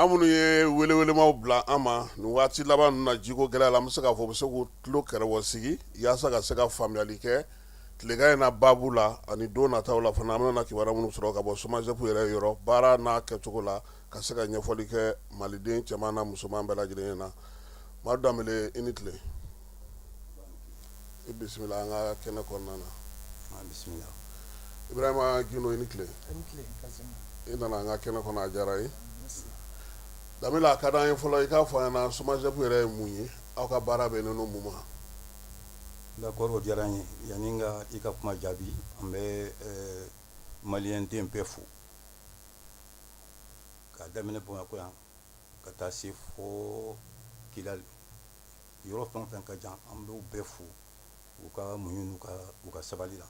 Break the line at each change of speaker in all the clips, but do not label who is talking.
Maa minnu ye welewelemaw bila an ma nin waati laban ninnu na jiko gɛlɛya la, an bɛ se k'a fɔ u bɛ se k'u tulo kɛrɛwɔ sigi yaasa ka se ka faamuyali kɛ tilegan in na baabu la ani don nataw la fana. An bɛna kibaruya minnu sɔrɔ ka bɔ SOMAGEP yɛrɛ yɔrɔ baara n'a kɛcogo la, ka se ka ɲɛfɔli kɛ maliden cɛman n'a musoman bɛɛ lajɛlen na. Madu Danbele, i ni tile, i bisimila an ka kɛnɛ kɔnɔna na.
Bisimila.
Ibrahima Gindo, i ni tile, i nana an ka kɛnɛ kɔnɔ, a diyara ye. Danbele, a ka d'an ye fɔlɔ i k'a fɔ an ɲɛna, SOMAGEP yɛrɛ ye mun ye, aw ka baara bɛnnen don mun ma?
D'accord, o diyara n ye. Yanni n ka i ka kuma jaabi, an bɛ maliyɛn den bɛɛ fo k'a daminɛ Bamakɔ yan ka taa se fo Kidali, yɔrɔ fɛn o fɛn ka jan, an b'u bɛɛ fo u ka muɲu n'u ka u ka sabali la,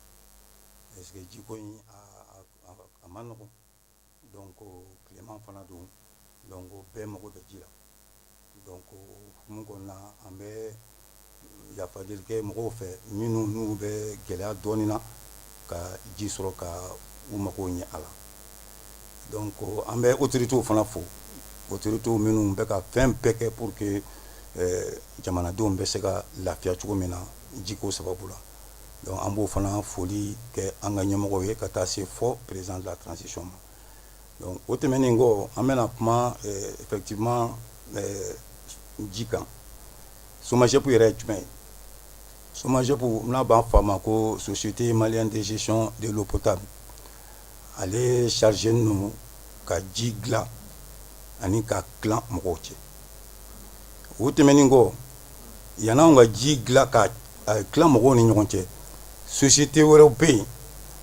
parce que jiko in a ma nɔgɔn. Donc tilema fana don, donc bɛɛ mago bɛ ji la. Donc hukumu kɔnɔna, an bɛ yafa deli kɛ mɔgɔw fɛ minnu n'u bɛ gɛlɛya dɔɔnin na ka ji sɔrɔ ka u mago ɲɛ a la. Donc an bɛ autorités fana fo, autorités minnu bɛ ka fɛn bɛɛ kɛ pour que jamanadenw bɛ se ka lafiya cogo min na jiko sababu la. Donc an b'o fana foli kɛ an ka ɲɛmɔgɔw ye ka taa se fɔ président de la transition ma. Donc o tɛmɛnen kɔ, an bɛna kuma effectivement ji kan. SOMAGEP yɛrɛ ye jumɛn ye? SOMAGEP n'a b'a fɔ a ma ko Société malienne de gestion de l'eau potable, ale chargé don ka ji dilan ani ka tilan mɔgɔw cɛ. O tɛmɛnen kɔ, yan'anw ka ji dilan ka tilan mɔgɔw ni ɲɔgɔn cɛ, société wɛrɛw bɛ yen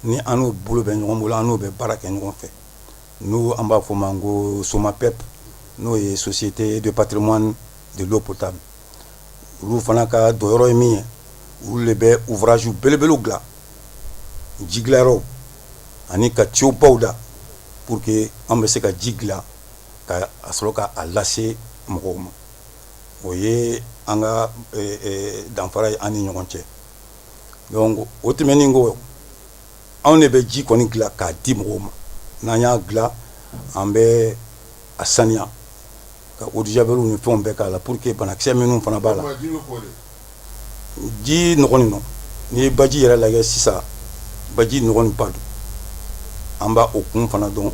ni an n'u bolo bɛ ɲɔgɔn bolo, an n'u bɛ baara kɛ ɲɔgɔn fɛ, n'o an b'a fɔ ma ko SOMAPEP, n'o ye Société de patrimoine de l'eau potable. Olu fana ka dɔyɔrɔ ye min ye, olu de bɛ ouvrage belebelew dilan, ji dilanyɔrɔw, ani ka tuyau baw da pour que an bɛ se ka ji dilan ka a sɔrɔ ka a lase mɔgɔw ma. O ye an ka danfara ye an ni ɲɔgɔn cɛ. Donc o tɛmɛnen kɔ, anw de bɛ ji kɔni dilan k'a di mɔgɔw ma. N'an y'a dilan, an bɛ a saniya ka eau de javel ni fɛnw bɛɛ k'a la pour que banakisɛ minnu fana b'a la. Ji nɔgɔnin don. N'i ye baji yɛrɛ lajɛ sisan, baji nɔgɔnin ba don. An b'a o kun fana dɔn,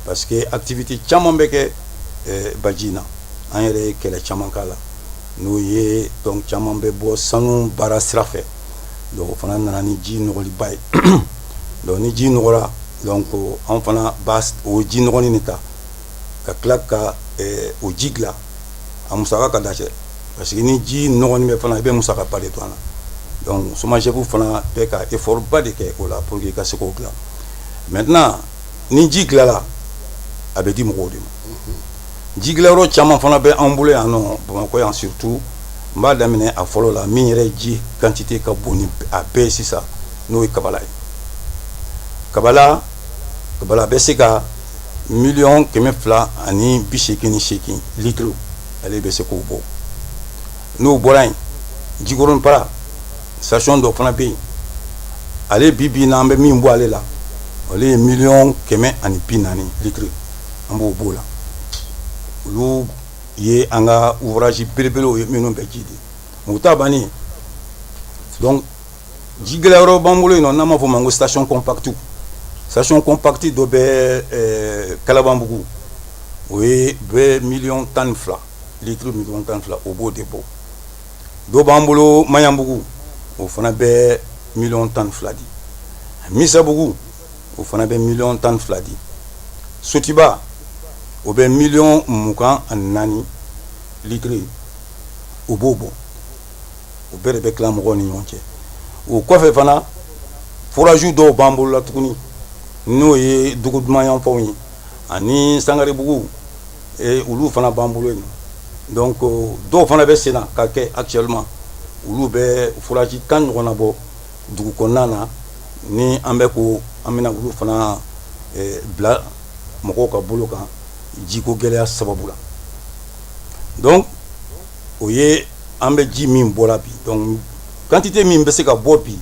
parce que activité caman bɛ kɛ baji in na. An yɛrɛ ye kɛlɛ caman k'a la, n'o ye donc caman bɛ bɔ sanu baara sira fɛ. Donc o fana nana ni ji nɔgɔliba ye. Donc ni ji nɔgɔra, donc an fana b'a o ji nɔgɔnin de ta ka tila ka o ji dilan. A musaka ka da cɛ, parce que ni ji nɔgɔnin bɛ fana, i bɛ musakaba de don a la. Donc SOMAGEP fana bɛ ka effort ba de kɛ o la pour que i ka se k'o dilan. Maintenant, ni ji dilanla, a bɛ di mɔgɔw de ma. Ji dilanyɔrɔ caman fana bɛ an bolo yan nɔ, Bamakɔ yan surtout. N b'a daminɛ a fɔlɔ la, min yɛrɛ ji quantité ka bon ni a bɛɛ ye sisan, n'o ye Kabala ye. Kabala bɛ se ka 288 000 000 litres, ale bɛ se k'o bɔ. N'o bɔra yen, Jikɔrɔni station dɔ fana bɛ yen, ale bi bi n'an bɛ min bɔ ale la, ale ye 140 000 000 litres, an b'o b'o la. Olu ye an ka ouvrage belebelew ye minnu bɛ ji di. O ta bannen, donc ji dilanyɔrɔ b'an bolo yen nɔ n'an b'a fɔ o ma ko station compacte. Station compacte dɔ bɛ Kalabanbugu, o ye bɛ 12 000 000 litres, 12 000 000, o b'o de bɔ. Dɔ b'an bolo Maɲanbugu, o fana bɛ 12 000 000 di. Misabugu, o fana bɛ 12 000 000 di. Sotiba, o bɛ 24 000 000 litres, o b'o bɔ. O bɛɛ de bɛ tila mɔgɔw ni ɲɔgɔn cɛ. O kɔfɛ fana, forage dɔw b'an bolo la tuguni, n'o ye Dogoduma yanfanw ye ani Sangaribugu, olu fana b'an bolo yen. Donc dɔw fana bɛ sen na ka kɛ actuellement, olu bɛ forage 10 ɲɔgɔnna bɔ dugu kɔnɔna na, ni an bɛ ko an bɛna olu fana bila mɔgɔw ka bolo kan jiko gɛlɛya sababu la. Donc o ye an bɛ ji min bɔra bi. Donc quantité min bɛ se ka bɔ bi,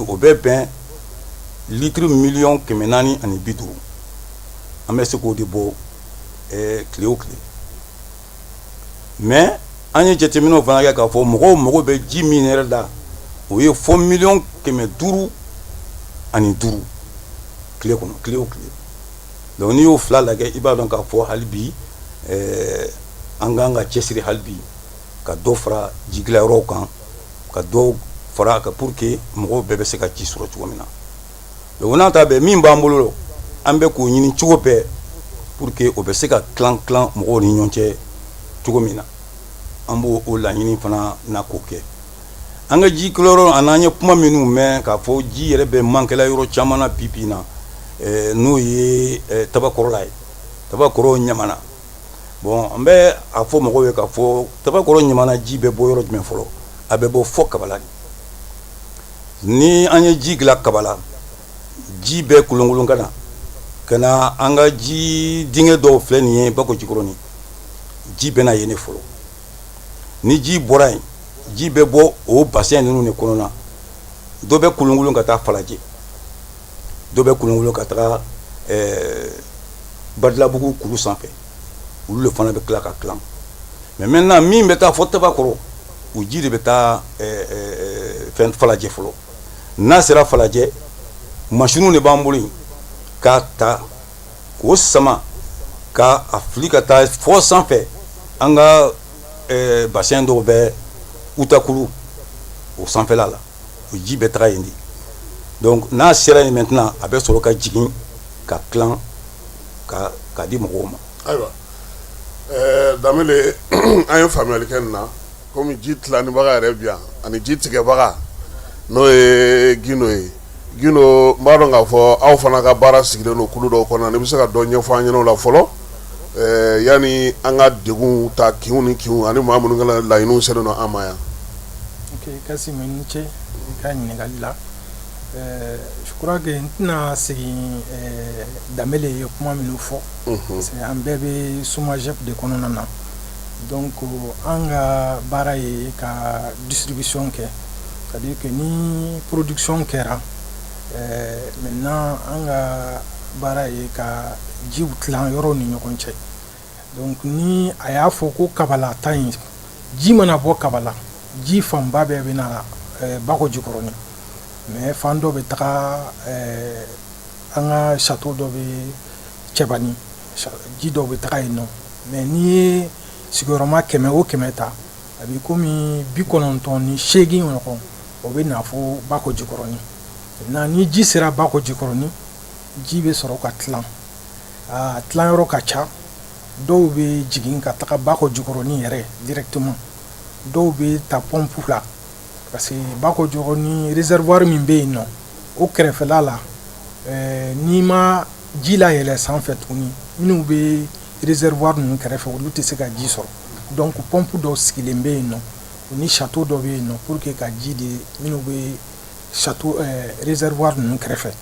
o bɛ bɛn litre 450 000 000, an bɛ se k'o de bɔ. tile o tile. Mais an ye jateminɛw fana kɛ k'a fɔ mɔgɔw mago bɛ ji min yɛrɛ la, o ye fo 505 miliyɔn tile kɔnɔ, tile o tile. Donc n'i y'o fila lajɛ, i b'a dɔn k'a fɔ hali bi an k'an ka cɛsiri hali bi ka dɔ fara jidilanyɔrɔw kan, ka dɔ fara ka pour que mɔgɔw bɛɛ bɛ se ka ji sɔrɔ cogo min na. Donc n'a ta bɛɛ, min b'an bolo, an bɛ k'o ɲini cogo bɛɛ pour que o bɛ se ka tilan tilan mɔgɔw ni ɲɔgɔn cɛ cogo min na. An b'o o laɲini fana na k'o kɛ. An ka ji tilayɔrɔ, ani an ye kuma minnu mɛn k'a fɔ ji yɛrɛ bɛ mankɛla yɔrɔ caman na bi bi in na, n'o ye Tabakɔrɔla ye, Tabakɔrɔ, Ɲamana. Bon, an bɛ a fɔ mɔgɔw ye k'a fɔ Tabakɔrɔ, Ɲamana, ji bɛ bɔ yɔrɔ jumɛn fɔlɔ? A bɛ bɔ fɔ Kabala. Ni an ye ji dilan Kabala, ji bɛ kolonkolon ka na ka na an ka ji dingɛ dɔw filɛ nin ye Bako Jikɔrɔni. Ji bɛ na yen de fɔlɔ. Ni ji bɔra yen, ji bɛ bɔ o bassin ninnu de kɔnɔna. Dɔ bɛ kolonkolon ka taa Falajɛ, dɔ bɛ kolonkolon ka taga Badilabugu kulu sanfɛ. Olu de fana bɛ tila ka tilan. Mais maintenant, min bɛ taa fɔ Tabakɔrɔ, o ji de bɛ taa fɛn Falajɛ fɔlɔ. N'a sera Falajɛ, masiniw de b'an bolo yen k'a ta k'o sama ka a fili ka taa fɔ sanfɛ. An ka bassin dɔw bɛ Utakulu o sanfɛla la, o ji bɛ taga yen de. Donc n'a sera yen maintenant, a bɛ sɔrɔ ka jigin ka tilan ka di mɔgɔw ma.
Ayiwa, Danbele, an ye faamuyali kɛ nin na. Komi ji tilanibaga yɛrɛ bi yan ani ji tigɛbaga, n'o ye Gindo ye. Gindo, n b'a dɔn k'a fɔ aw fana ka baara sigilen don kulu dɔw kɔnɔ. N'i bɛ se ka dɔ ɲɛfɔ an ɲɛna o la fɔlɔ, yanni an ka degun ta kinw ni kinw ani maa minnu ka laɲiniw selen don an ma yan.
Ok, Kasim, i ni ce i ka ɲininkali la. Je crois que n tɛna segin Danbele ye kuma minnu fɔ, parce que an bɛɛ bɛ SOMAGEP de kɔnɔna na. Donc an ka baara ye ka distribution kɛ, c'est à dire que ni production kɛra, maintenant an ka baara ye ka jiw tilan yɔrɔw ni ɲɔgɔn cɛ. Donc ni a y'a fɔ ko Kabala ta in, ji mana bɔ Kabala, ji fanba bɛɛ bɛ na Bako Jikɔrɔni, mais fan dɔ bɛ taga an ka château dɔ bɛ Cɛbani, ji dɔw bɛ taga yen nɔ. Mais n'i ye sigiyɔrɔma 100 o 100 ta, a bɛ komi 98 ɲɔgɔn, o bɛ na fo Bako Jikɔrɔni. Maintenant ni ji sera Bako Jikɔrɔni, ji bɛ sɔrɔ ka tilan. A tilanyɔrɔ ka ca. Dɔw bɛ jigin ka taga Bako Jikɔrɔni yɛrɛ directement, dɔw bɛ ta pompe la, parce que Bako Jikɔrɔni réservoir min bɛ yen nɔ, o kɛrɛfɛla la, n'i ma ji layɛlɛ sanfɛ tuguni, minnu bɛ réservoir ninnu kɛrɛfɛ, olu tɛ se ka ji sɔrɔ. Donc pompe dɔw sigilen bɛ yen nɔ, o ni château dɔ bɛ yen nɔ pour que ka ji di minnu bɛ château réservoir ninnu kɛrɛfɛ.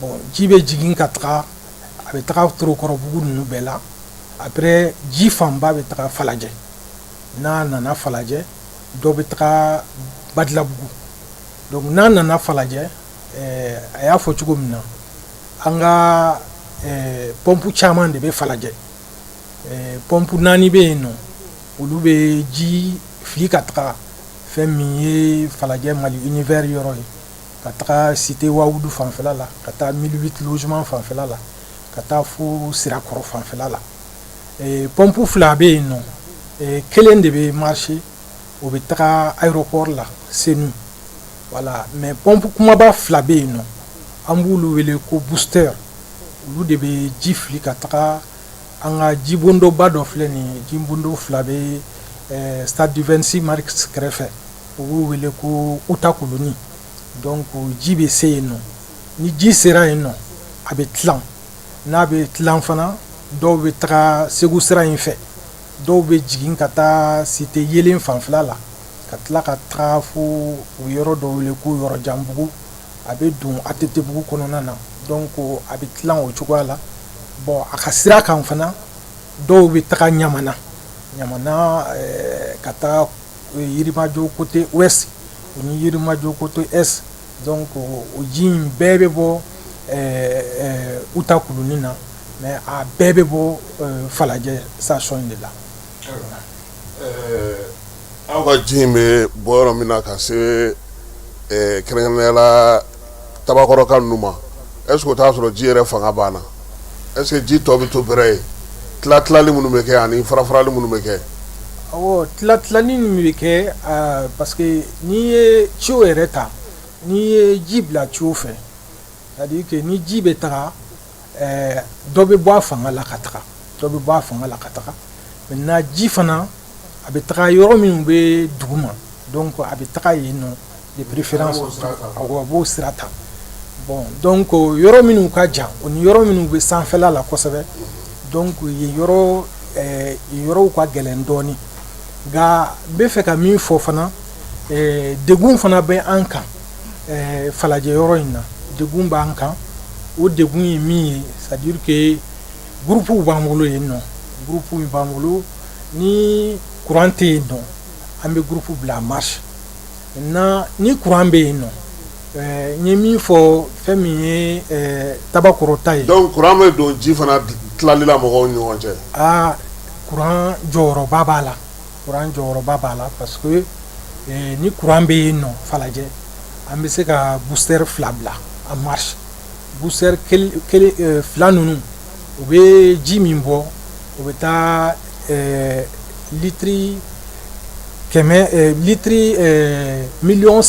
Bon, ji bɛ jigin ka taga, a bɛ taga Torokɔrɔbugu ninnu bɛɛ la. Après, ji fanba bɛ taga Falajɛ. N'a nana Falajɛ, dɔ bɛ taga Badilabugu. Donc n'a nana Falajɛ, a y'a fɔ cogo min na, an ka pompe caman de bɛ Falajɛ. Pompe naani bɛ yen nɔ, olu bɛ ji fili ka taga fɛn min ye Falajɛ Mali Univers yɔrɔ ye, ka taga Cité Wawudu fanfɛla la, ka taa 1008 logement fanfɛla la, ka taa fo Sirakɔrɔ fanfɛla la. Pompe fila bɛ yen nɔ, kelen de bɛ marcher, o bɛ taga aéroport la Senu, voilà. Mais pompe kumaba fila bɛ yen nɔ, an b'olu wele ko booster. Olu de bɛ ji fili ka taga an ka jibondoba dɔ filɛ nin ye. Jibondo fila bɛ stade du 26 mars kɛrɛfɛ, u b'u wele ko Uta Koloni. Donc ji bɛ se yen nɔ. Ni ji sera yen nɔ, a bɛ tilan. N'a bɛ tilan fana, dɔw bɛ taga Segu sira in fɛ, dɔw bɛ jigin ka taa Cité Yelen fanfɛla la, ka tila ka taga fo u yɔrɔ dɔ wele ko Yɔrɔjanbugu, a bɛ don ATT-bugu kɔnɔna na. Donc a bɛ tilan o cogoya la. Bon, a ka sira kan fana, dɔw bɛ taga Ɲamana, Ɲamana ka taa Yirimajɔ côté ouest o ni Yirimajɔ côté est. Donc o ji in bɛɛ bɛ bɔ Uta Kuluni na. Mais a bɛɛ bɛ bɔ Falajɛ station in de la.
Aw ka ji in bɛ bɔ yɔrɔ min na ka se kɛrɛnkɛrɛnnenya la Tabakɔrɔka ninnu ma, est ce que o t'a sɔrɔ ji yɛrɛ fanga banna? Est ce que ji tɔ bɛ to bɛrɛ ye, tila tilali minnu bɛ kɛ ani fara farali minnu bɛ kɛ?
Awɔ, tila tilali min bɛ kɛ, parce que n'i ye tuyau yɛrɛ ta, n'i ye ji bila tuyau fɛ, c'est à dire que ni ji bɛ taga, dɔ bɛ bɔ a fanga la ka taga, dɔ bɛ bɔ a fanga la ka taga. Maintenant, ji fana a bɛ taga yɔrɔ minnu bɛ duguma, donc a bɛ taga yen nɔ de préférence, awɔ, a b'o sira ta. Bon, donc yɔrɔ minnu ka jan, o ni yɔrɔ minnu bɛ sanfɛla la kosɛbɛ, donc yen yɔrɔ yen yɔrɔw ka gɛlɛn dɔɔnin. Nka n bɛ fɛ ka min fɔ fana, degun fana bɛ an kan Falajɛ yɔrɔ in na. Degun b'an kan. O degun ye min ye, c'est à dire que groupe b'an bolo yen nɔ, groupe b'an bolo. Ni courant tɛ yen nɔ, an bɛ groupe bila en marche. Maintenant, ni courant bɛ yen nɔ, n ye min fɔ, fɛn min ye Tabakɔrɔ ta ye.
Donc courant bɛ don ji fana tilali la mɔgɔw ni ɲɔgɔn cɛ?
Aa, courant jɔyɔrɔba b'a la, courant jɔyɔrɔba b'a la, parce que ni courant bɛ yen nɔ Falajɛ, an bɛ se ka booster fila bila en marche. Booster kelen fila ninnu, u bɛ ji min bɔ, o bɛ taa litiri 100, litiri 3 miliyɔn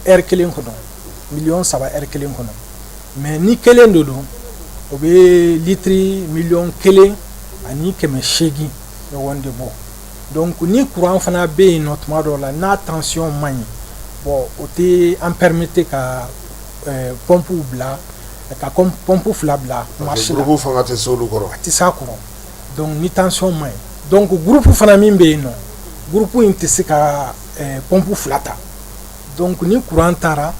heure kelen kɔnɔ, 3 miliyɔn heure kelen kɔnɔ. Mais ni kelen de don, o bɛ litiri 1,8 million ɲɔgɔn de bɔ. Donc ni courant fana bɛ yen nɔ tuma dɔw la, n'a tension man ɲi, bon, o tɛ an permettre ka pompe bila, ka pompe fila bila marche la.
Groupe fanga tɛ se olu kɔrɔ.
A tɛ s'a kɔrɔ. Donc ni tension man ɲi, donc groupe fana min bɛ yen nɔ, groupe in tɛ se ka pompe fila ta. Donc ni courant taara,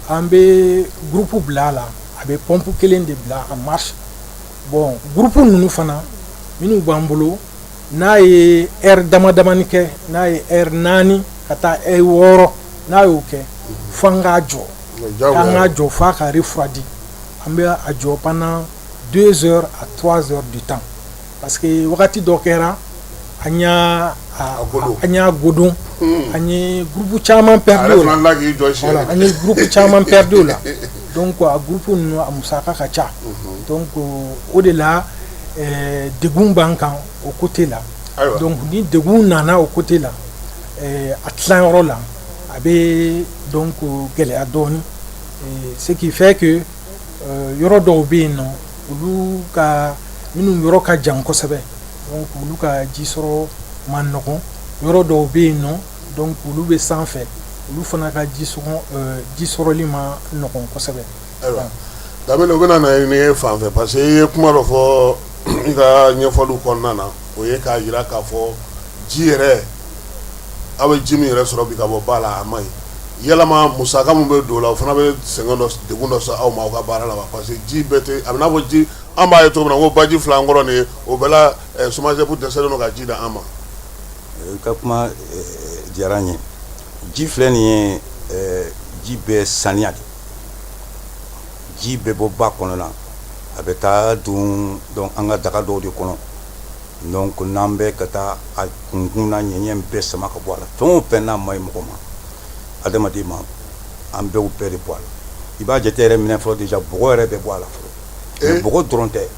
an bɛ groupe bila a la, a bɛ pompe kelen de bila en marche. Bon, groupe ninnu fana minnu b'an bolo, n'a ye heure dama damani kɛ, n'a ye heure 4 ka taa heure 6, n'a y'o kɛ, fo an k'a jɔ, k'an k'a jɔ f'a ka refroidi. An bɛ a jɔ pendant 2 heures à 3 heures du temps, parce que wagati dɔ kɛra, an y'a godon, an ye groupe caman perdu o la. Voilà, an ye groupe caman perdu o la. Donc a groupe ninnu, a musaka ka ca. Donc o de la, degun b'an kan o côté la. Donc ni degun nana o côté la, a tilayɔrɔ la, a bɛ donc gɛlɛya dɔɔnin, ce qui fait que yɔrɔ dɔw bɛ yen nɔ, olu ka minnu yɔrɔ ka jan kosɛbɛ, donc olu ka ji sɔrɔ man nɔgɔn. Yɔrɔ dɔw bɛ yen nɔ, donc olu bɛ sanfɛ, olu fana ka ji sɔngɔ, ji sɔrɔli ma nɔgɔn kosɛbɛ.
Ayiwa Danbele, o bɛna na ni e fan fɛ, parce que i ye kuma dɔ fɔ i ka ɲɛfɔliw kɔnɔna na, o ye k'a jira k'a fɔ ji yɛrɛ, aw bɛ ji min yɛrɛ sɔrɔ bi ka bɔ ba la, a man ɲi. Yalama musaka min bɛ don o la, o fana bɛ sɛgɛn dɔ, degun dɔ se aw ma aw ka baara la wa? Parce que ji bɛɛ tɛ, a bɛ n'a fɔ ji, an b'a ye cogo min na ko baji fila an kɔrɔ nin ye, o bɛɛ la SOMAGEP dɛsɛlen don ka ji di an ma.
I ka kuma diyara n ye. Ji filɛ nin ye, ji bɛ saniya de. Ji bɛ bɔ ba kɔnɔ na, a bɛ taa don, donc an ka daga dɔw de kɔnɔ. Donc n'an bɛ ka taa a kunkun na, ɲɛɲɛ bɛɛ sama ka bɔ a la. Fɛn o fɛn n'a ma ɲi mɔgɔ ma, adamaden ma, an bɛɛ bɛɛ de bɔ a la. I b'a jate yɛrɛ minɛ fɔlɔ, déjà bɔgɔ yɛrɛ bɛ bɔ a la fɔlɔ. Mais bɔgɔ dɔrɔn tɛ,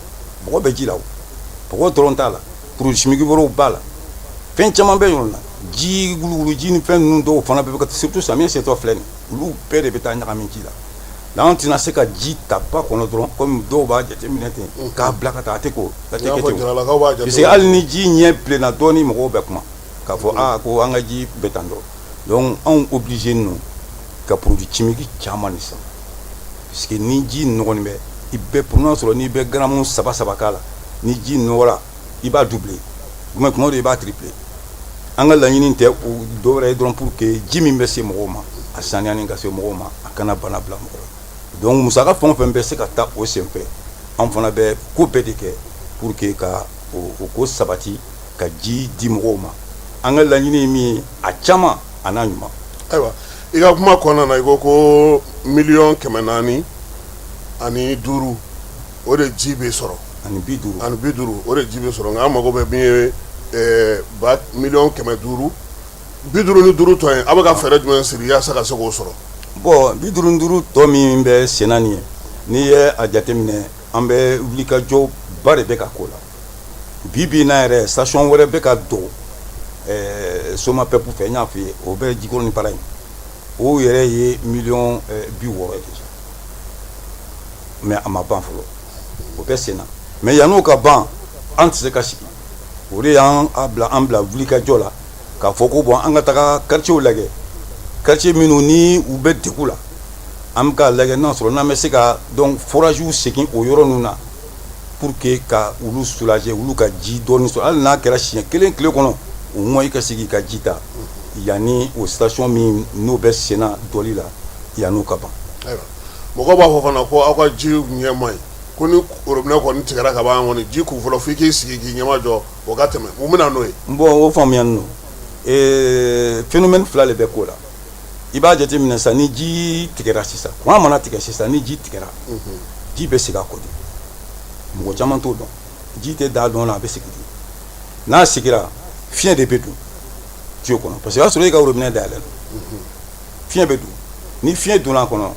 bɔgɔ bɛ ji la, o bɔgɔ dɔrɔn t'a la, produit chimique wɛrɛw b'a la, fɛn caman bɛ yɔrɔ la, ji wuluwulu ji ni fɛn ninnu dɔw fana bɛ kɛ, surtout samiyɛ setɔ filɛ nin, olu bɛɛ de bɛ taa ɲagami ji la. N'an tɛna se ka ji ta ba kɔnɔ dɔrɔn komi dɔw b'a jateminɛ ten k'a bila ka taa, a tɛ ko a tɛ kɛ ten, parce que hali ni ji ɲɛ bilenna dɔɔnin, mɔgɔw bɛ kuma k'a fɔ aa ko an ka ji bɛ tan dɔrɔn. Donc anw obligé ninnu ka produit chimique caman de san, parce que ni ji nɔgɔnin bɛ, i bɛ n'a sɔrɔ n'i bɛ garamu saba saba k'a la, ni ji nɔgɔra, i b'a doubler, kuma kuma dɔ i b'a tripler. An ka laɲini tɛ o dɔwɛrɛ ye dɔrɔn, pour que ji min bɛ se mɔgɔw ma, a saniyani ka se mɔgɔw ma, a kana bana bila mɔgɔ la. Donc musaka fɛn o fɛn bɛ se ka taa o senfɛ, an fana bɛ ko bɛɛ de kɛ pour que ka o ko sabati, ka ji di mɔgɔw ma. An ka laɲini ye min ye, a caman a n'a ɲuman.
Ayiwa, i ka kuma kɔnɔna na, i ko ko 405 miliyɔn o de ji bɛ sɔrɔ.
Ani 50.
Ani 50, o de ji bɛ sɔrɔ. Nka an mago bɛ min ye ba 555 000 tɔ ye, aw bɛ ka fɛɛrɛ jumɛn siri yaasa ka se k'o sɔrɔ?
Bon, 55 tɔ min bɛ senna nin ye, n'i ye a jateminɛ, an bɛ wulikajɔ ba de bɛ ka k'o la bi bi in na yɛrɛ. Station wɛrɛ bɛ ka don SOMAPEP fɛ, n y'a f'i ye, o bɛ Jikɔrɔni Para in. O yɛrɛ ye 60 millions ye déjà, mais a ma ban fɔlɔ, o bɛ sen na. Mais yann'o ka ban, an tɛ se ka sigi. O de y'an bila an bila wulikajɔ la k'a fɔ ko bon, an ka taga quartier lajɛ, quartier minnu ni u bɛ degun la. An bɛ k'a lajɛ n'a sɔrɔ n'an bɛ se ka donc forage segin o yɔrɔ ninnu na pour que ka olu soulager, olu ka ji dɔɔni sɔrɔ, hali n'a kɛra siɲɛ kelen tile kɔnɔ, au moins i ka sigi ka ji ta yanni o station min n'o bɛ senna dɔli la, yann'o ka ban.
Ayiwa, mɔgɔw b'a fɔ fana ko aw ka ji ɲɛ man ɲi, ko ni robinet kɔni tigɛra ka ban kɔni, ji kun fɔlɔ, f'i k'i sigi k'i ɲɛma jɔ o ka tɛmɛ. Mun bɛ na n'o ye?
Bon, o faamuya don. Phénomène fila de bɛ ko la. I b'a jateminɛ sisan, ni ji tigɛra sisan, courant mana tigɛ sisan, ni ji tigɛra, ji bɛ segin a kɔ de. Mɔgɔ caman t'o dɔn. Ji tɛ da dɔn na, a bɛ segin de. N'a seginna, fiɲɛ de bɛ don tuyau kɔnɔ, parce que o y'a sɔrɔ e ka robinet dayɛlɛ don. Fiɲɛ bɛ don. Ni fiɲɛ donna a kɔnɔ,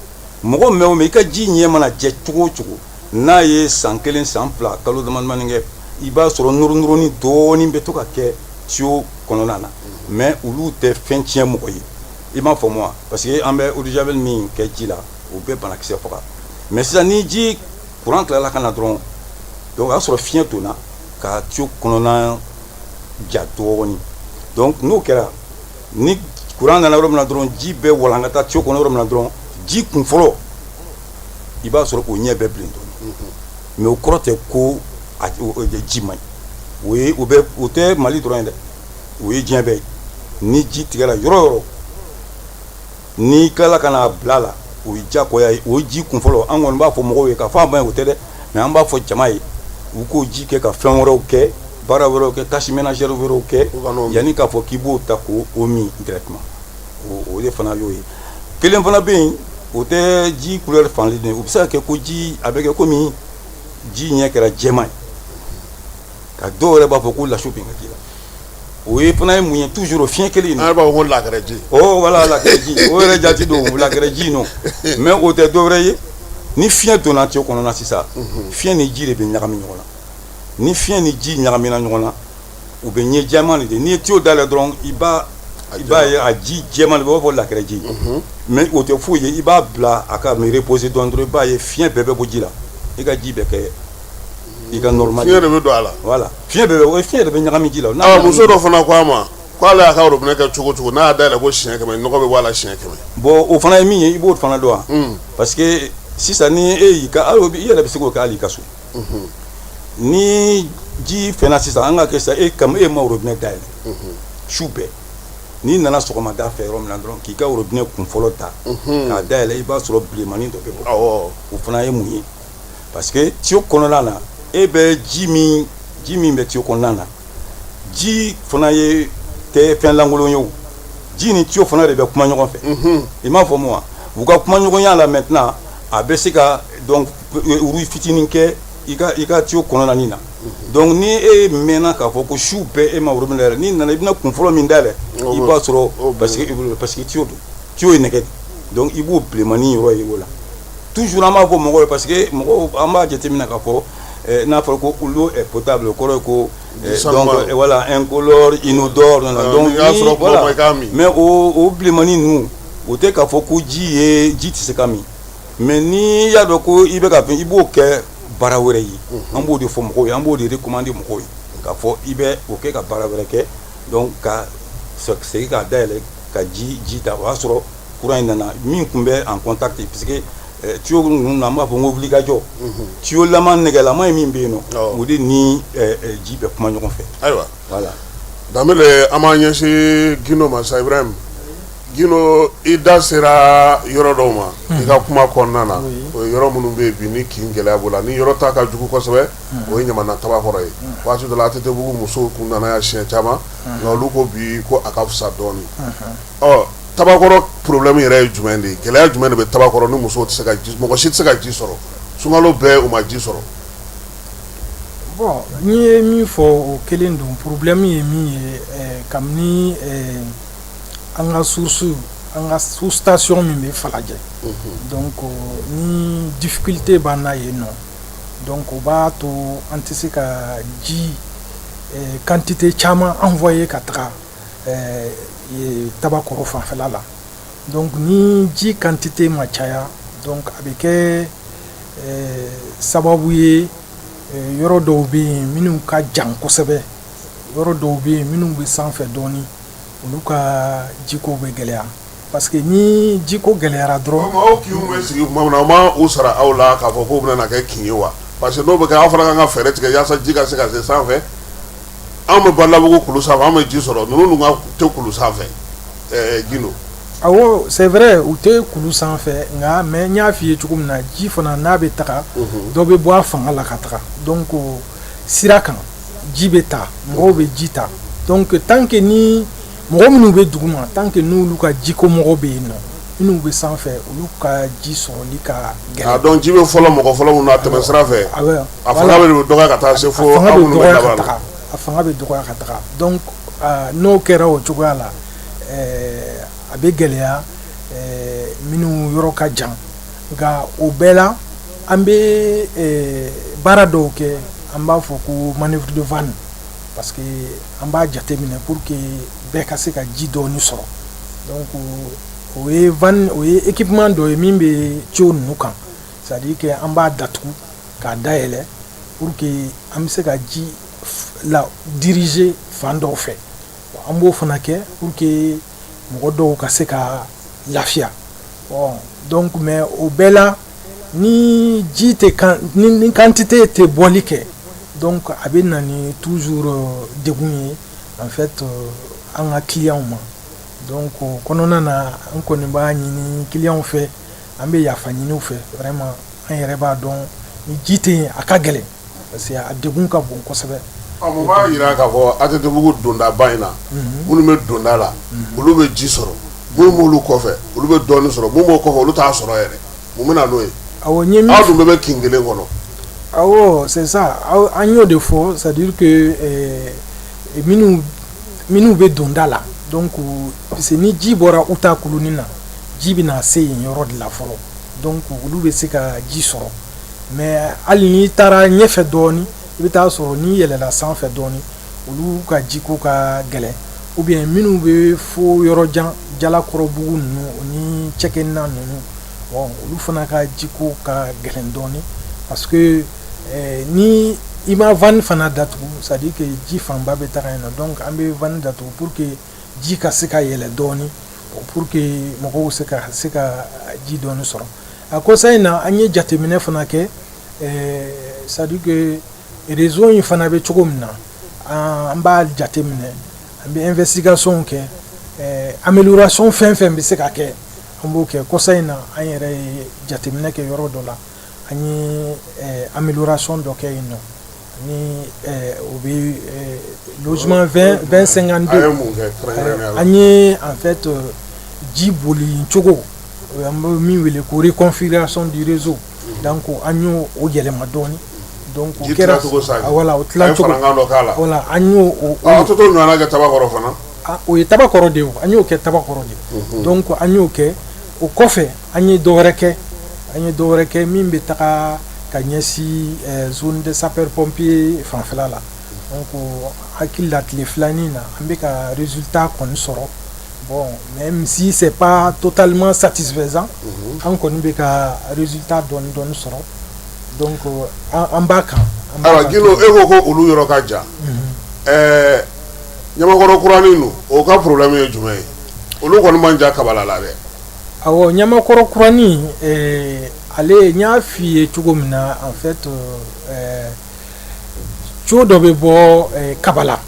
mɔgɔ mɛn o mɛn, i ka ji ɲɛ mana jɛ cogo o cogo, n'a ye san kelen, san 2, kalo damadamanin kɛ, i b'a sɔrɔ nɔrɔ dɔɔnin bɛ to ka kɛ tuyau kɔnɔna na. Mais olu tɛ fɛn tiɲɛ mɔgɔ ye, i m'a faamu wa? Parce que an bɛ eau de javel min kɛ ji la, o bɛ banakisɛ faga. Mais sisan, ni ji courant tilala ka na dɔrɔn, donc o y'a sɔrɔ fiɲɛ donna ka tuyau kɔnɔna ja dɔɔnin. Donc n'o kɛra, ni courant nana yɔrɔ min na dɔrɔn, ji bɛ walankata tuyau kɔnɔ yɔrɔ min na dɔrɔn, ji kun fɔlɔ, i b'a sɔrɔ o ɲɛ bɛ bilen dɔɔnin. Mais o kɔrɔ tɛ ko a ji man ɲi. O ye o bɛ o tɛ Mali dɔrɔn ye dɛ, o ye diɲɛ bɛɛ ye. Ni ji tigɛra yɔrɔ o yɔrɔ, n'i tilala ka n'a bila la, o ye diyagoya ye. O ji kun fɔlɔ, an kɔni b'a fɔ mɔgɔw ye k'a fɔ a man ɲi, o tɛ dɛ. Mais an b'a fɔ jama ye, u k'o ji kɛ ka fɛn wɛrɛw kɛ, baara wɛrɛw kɛ, tâche ménagère wɛrɛw kɛ, yanni k'a fɔ k'i b'o ta k'o min directement. O de fana y'o ye. Kelen fana bɛ yen, o tɛ ji couleur fanlen ye. O bɛ se ka kɛ ko ji a bɛ kɛ komi ji ɲɛ kɛra jɛman ye, ka dɔw yɛrɛ b'a fɔ ko laso bɛ ka ji la. O ye fana ye mun ye? Toujours fiɲɛ kelen in.
An b'a fɔ ko lakɛrɛ ji.
Oh voilà, lakɛrɛ ji, o yɛrɛ jati don, lakɛrɛ ji nɔ. Mais o tɛ dɔwɛrɛ ye. Ni fiɲɛ donna tuyau kɔnɔ na sisan, fiɲɛ ni ji de bɛ ɲagami ɲɔgɔn na. Ni fiɲɛ ni ji ɲagamina ɲɔgɔn na, u bɛ ɲɛ jɛman de di. N'i ye tuyau dayɛlɛ dɔrɔn, i b'a ye a ji jɛman de b'a fɔ lakɛrɛ ji. Mais o tɛ foyi ye. I b'a bila a ka reposer dɔɔnin dɔrɔn, i b'a ye fiɲɛ bɛɛ bɛ bɔ ji la, i ka ji bɛ kɛ i ka normal.
Fiɲɛ de bɛ don a la.
Voilà, fiɲɛ bɛɛ bɛ o fiɲɛ de bɛ ɲagami ji la.
Aa, muso dɔ fana ko a ma k'ale y'a ka robinet kɛ cogo cogo, n'a y'a dayɛlɛ ko siɲɛ 100, nɔgɔ bɛ bɔ a la siɲɛ 100.
Bon, o fana ye min ye, i b'o fana dɔn wa? Parce que sisan, ni e y'i ka, hali i yɛrɛ bɛ se k'o kɛ hali i ka so. Ni ji fɛnna sisan, an ka kɛ sisan, e kam e ma robinet dayɛlɛ su bɛɛ, n'i nana sɔgɔmada fɛ yɔrɔ min na dɔrɔn, k'i ka robinet kun fɔlɔ ta k'a dayɛlɛ, i b'a sɔrɔ bilenmanin dɔ bɛ bɔ. O fana ye mun ye? Parce que tuyau kɔnɔna na, e bɛ ji min bɛ tuyau kɔnɔna na, ji fana ye tɛ fɛn lankolon ye. O ji ni tuyau fana de bɛ kuma ɲɔgɔn fɛ, i m'a faamu wa? U ka kuma ɲɔgɔnya la maintenant, a bɛ se ka donc rouille fitinin kɛ i ka tuyau kɔnɔna nin na. Donc ni e mɛnna k'a fɔ ko su bɛɛ e ma robinet dayɛlɛ, n'i nana, i bɛna kun fɔlɔ min dayɛlɛ, i b'a sɔrɔ, parce que tuyau don, tuyau ye nɛgɛ de. Donc i b'o bilenmanin yɔrɔ ye o la. Toujours an b'a fɔ mɔgɔw ye, parce que mɔgɔw, an b'a jateminɛ k'a fɔ n'a fɔra ko l'eau est potable, o kɔrɔ ye ko donc voilà, incolore, inodore. Donc ni voilà, mais o bilenmanin ninnu, o tɛ k'a fɔ ko ji ye ji tɛ se ka min. Mais n'i y'a dɔn ko i bɛ ka fɛn, i b'o kɛ baara wɛrɛ ye. An b'o de fɔ mɔgɔw ye, an b'o de recommander mɔgɔw ye k'a fɔ i bɛ o kɛ ka baara wɛrɛ kɛ, donc ka segin k'a dayɛlɛ ka ji ta. O y'a sɔrɔ courant in nana min tun bɛ en contact, puisque tuyau ninnu na, an b'a fɔ ko wulikajɔ tuyau lama nɛgɛlama ye min bɛ yen nɔ, o de ni ji bɛ kuma ɲɔgɔn fɛ.
Ayiwa.
Voilà.
Danbele, an b'an ɲɛsin Gindo ma sa. Ibrahim Gindo, i da sera yɔrɔ dɔw ma i ka kuma kɔnɔna na. O ye yɔrɔ minnu bɛ yen bi ni kin gɛlɛya b'o la, ni yɔrɔ ta ka jugu kosɛbɛ, o ye Ɲamana Tabakɔrɔ ye. Waati dɔ la, ATT-bugu musow kun nana yan siɲɛ caman, nka olu ko bi ko a ka fisa dɔɔnin. Ɔ, Tabakɔrɔ problème yɛrɛ ye jumɛn de ye? Gɛlɛya jumɛn de bɛ Tabakɔrɔ ni musow tɛ se ka ji, mɔgɔ si tɛ se ka ji sɔrɔ sunkalo bɛɛ, u ma ji sɔrɔ?
Bon, n'i ye min fɔ, o kelen don. Problème ye min ye, kabini an ka source, an ka sous station min bɛ Falajɛ, donc ni difficulté b'an na yen nɔ, donc o b'a to an tɛ se ka ji quantité caman envoyer ka taga Tabakɔrɔ fanfɛla la. Donc ni ji quantité ma caya, donc a bɛ kɛ sababu ye, yɔrɔ dɔw bɛ yen minnu ka jan kosɛbɛ, yɔrɔ dɔw bɛ yen minnu bɛ sanfɛ dɔɔnin, olu ka jiko bɛ gɛlɛya, parce que ni jiko gɛlɛyara dɔrɔn.
Aw kinw bɛ sigi tuma min na, aw ma u sara aw la k'a fɔ k'o bɛna kɛ kin ye wa? Parce que n'o bɛ kɛ, aw fana kan ka fɛɛrɛ tigɛ yaasa ji ka se ka se sanfɛ. Anw bɛ Badalabugu kulu sanfɛ, anw bɛ ji sɔrɔ, ninnu dun ka tɛ kulu sanfɛ, Gindo.
Awɔ, c'est vrai, u tɛ kulu sanfɛ, nka mais n y'a f'i ye cogo min na, ji fana n'a bɛ taga, dɔ bɛ bɔ a fanga la ka taga. Donc sira kan, ji bɛ ta, mɔgɔw bɛ ji ta. Donc tant que ni mɔgɔ minnu bɛ dugu ma, tant que n'olu ka jiko mɔgɔ bɛ yen nɔ, minnu bɛ sanfɛ, olu ka ji sɔrɔli ka gɛlɛn.
A donc ji bɛ fɔlɔ mɔgɔ fɔlɔ minnu na tɛmɛ sira fɛ, a fanga bɛ dɔgɔya ka taa se fo
a fanga bɛ dɔgɔya ka taga, a fanga bɛ dɔgɔya ka taga. Donc n'o kɛra o cogoya la, a bɛ gɛlɛya minnu yɔrɔ ka jan. Nka o bɛɛ la, an bɛ baara dɔw kɛ, an b'a fɔ ko manœuvre de vanne, parce que an b'a jateminɛ pour que bɛɛ ka se ka ji dɔɔni sɔrɔ. Donc o ye vanne, o ye équipement dɔ ye min bɛ tuyau ninnu kan, c'est à dire que an b'a datugu k'a dayɛlɛ pour que an bɛ se ka ji la diriger fan dɔw fɛ. An b'o fana kɛ pour que mɔgɔ dɔw ka se ka lafiya. Bon, donc mais o bɛɛ la, ni ji tɛ kan, ni quantité tɛ bɔli kɛ, donc a bɛ na ni toujours degun ye en fait an ka clients ma. Donc o kɔnɔna na, an kɔni b'a ɲini clients fɛ, an bɛ yafa ɲini u fɛ vraiment. An yɛrɛ b'a dɔn, ni ji tɛ yen, a ka gɛlɛn, parce que a degun ka bon kosɛbɛ.
Mun b'a jira k'a fɔ ATTbugu dondaba in na, minnu bɛ donda la, olu bɛ ji sɔrɔ, minnu b'olu kɔfɛ, olu bɛ dɔɔnin sɔrɔ, minnu b'o kɔfɛ, olu t'a sɔrɔ yɛrɛ? Mun bɛ na n'o ye?
Awɔ, n ye min
Aw dun bɛɛ bɛ kin kelen kɔnɔ.
Awɔ, c'est ça, an y'o de fɔ, c'est à dire que minnu bɛ donda la, donc parce que ni ji bɔra Uta kulunin na, ji bɛna se yen yɔrɔ de la fɔlɔ, donc olu bɛ se ka ji sɔrɔ. Mais hali n'i taara ɲɛfɛ dɔɔnin, i bɛ taa sɔrɔ n'i yɛlɛla sanfɛ dɔɔnin, olu ka jiko ka gɛlɛn, ou bien minnu bɛ fo yɔrɔ jan, Jalakɔrɔbugu ninnu o ni Cɛkɛna ninnu, bon, olu fana ka jiko ka gɛlɛn dɔɔnin, parce que ni i ma vanne fana datugu, c'est à dire que ji fanba bɛ taga yen nɔ. Donc an bɛ vanne datugu pour que ji ka se ka yɛlɛ dɔɔnin, pour que mɔgɔw se ka ji dɔɔnin sɔrɔ. A kɔsa in na, an ye jateminɛ fana kɛ, c'est à dire que réseau in fana bɛ cogo min na, an b'a jateminɛ, an bɛ investigation kɛ, amélioration fɛn fɛn bɛ se ka kɛ, an b'o kɛ. Kɔsa in na, an yɛrɛ ye jateminɛ kɛ yɔrɔ dɔ la, an ye amélioration dɔ kɛ yen nɔ, ni o bɛ logement 20 20 52. An ye en fait ji boli cogo, an bɛ min wele ko reconfiguration du réseau, donc an y'o o yɛlɛma dɔɔnin. Donc o kɛra, voilà, o tilacogo, voilà, an y'o
o. Aw tɛ t'o ɲɔgɔnna kɛ Tabakɔrɔ fana?
O ye Tabakɔrɔ de ye, an y'o kɛ Tabakɔrɔ de. Donc an y'o kɛ, o kɔfɛ an ye dɔ wɛrɛ kɛ, an ye dɔ wɛrɛ kɛ min bɛ taga ka ɲɛsin zone de sapeur pompier fanfɛla la. Donc hakili la, tile filanin na, an bɛ ka résultat kɔni sɔrɔ. Bon, même si c'est pas totalement satisfaisant, an kɔni bɛ ka résultat dɔɔni dɔɔni sɔrɔ. Donc an b'a kan.
Ayiwa Gindo, e ko ko olu yɔrɔ ka jan, Ɲamakɔrɔ kuranin dun, o ka problème ye jumɛn ye? Olu kɔni man jan Kabala la dɛ.
Awɔ, Ɲamakɔrɔ kuranin, ale, n y'a f'i ye cogo min na, en fait tuyau dɔ bɛ bɔ Kabala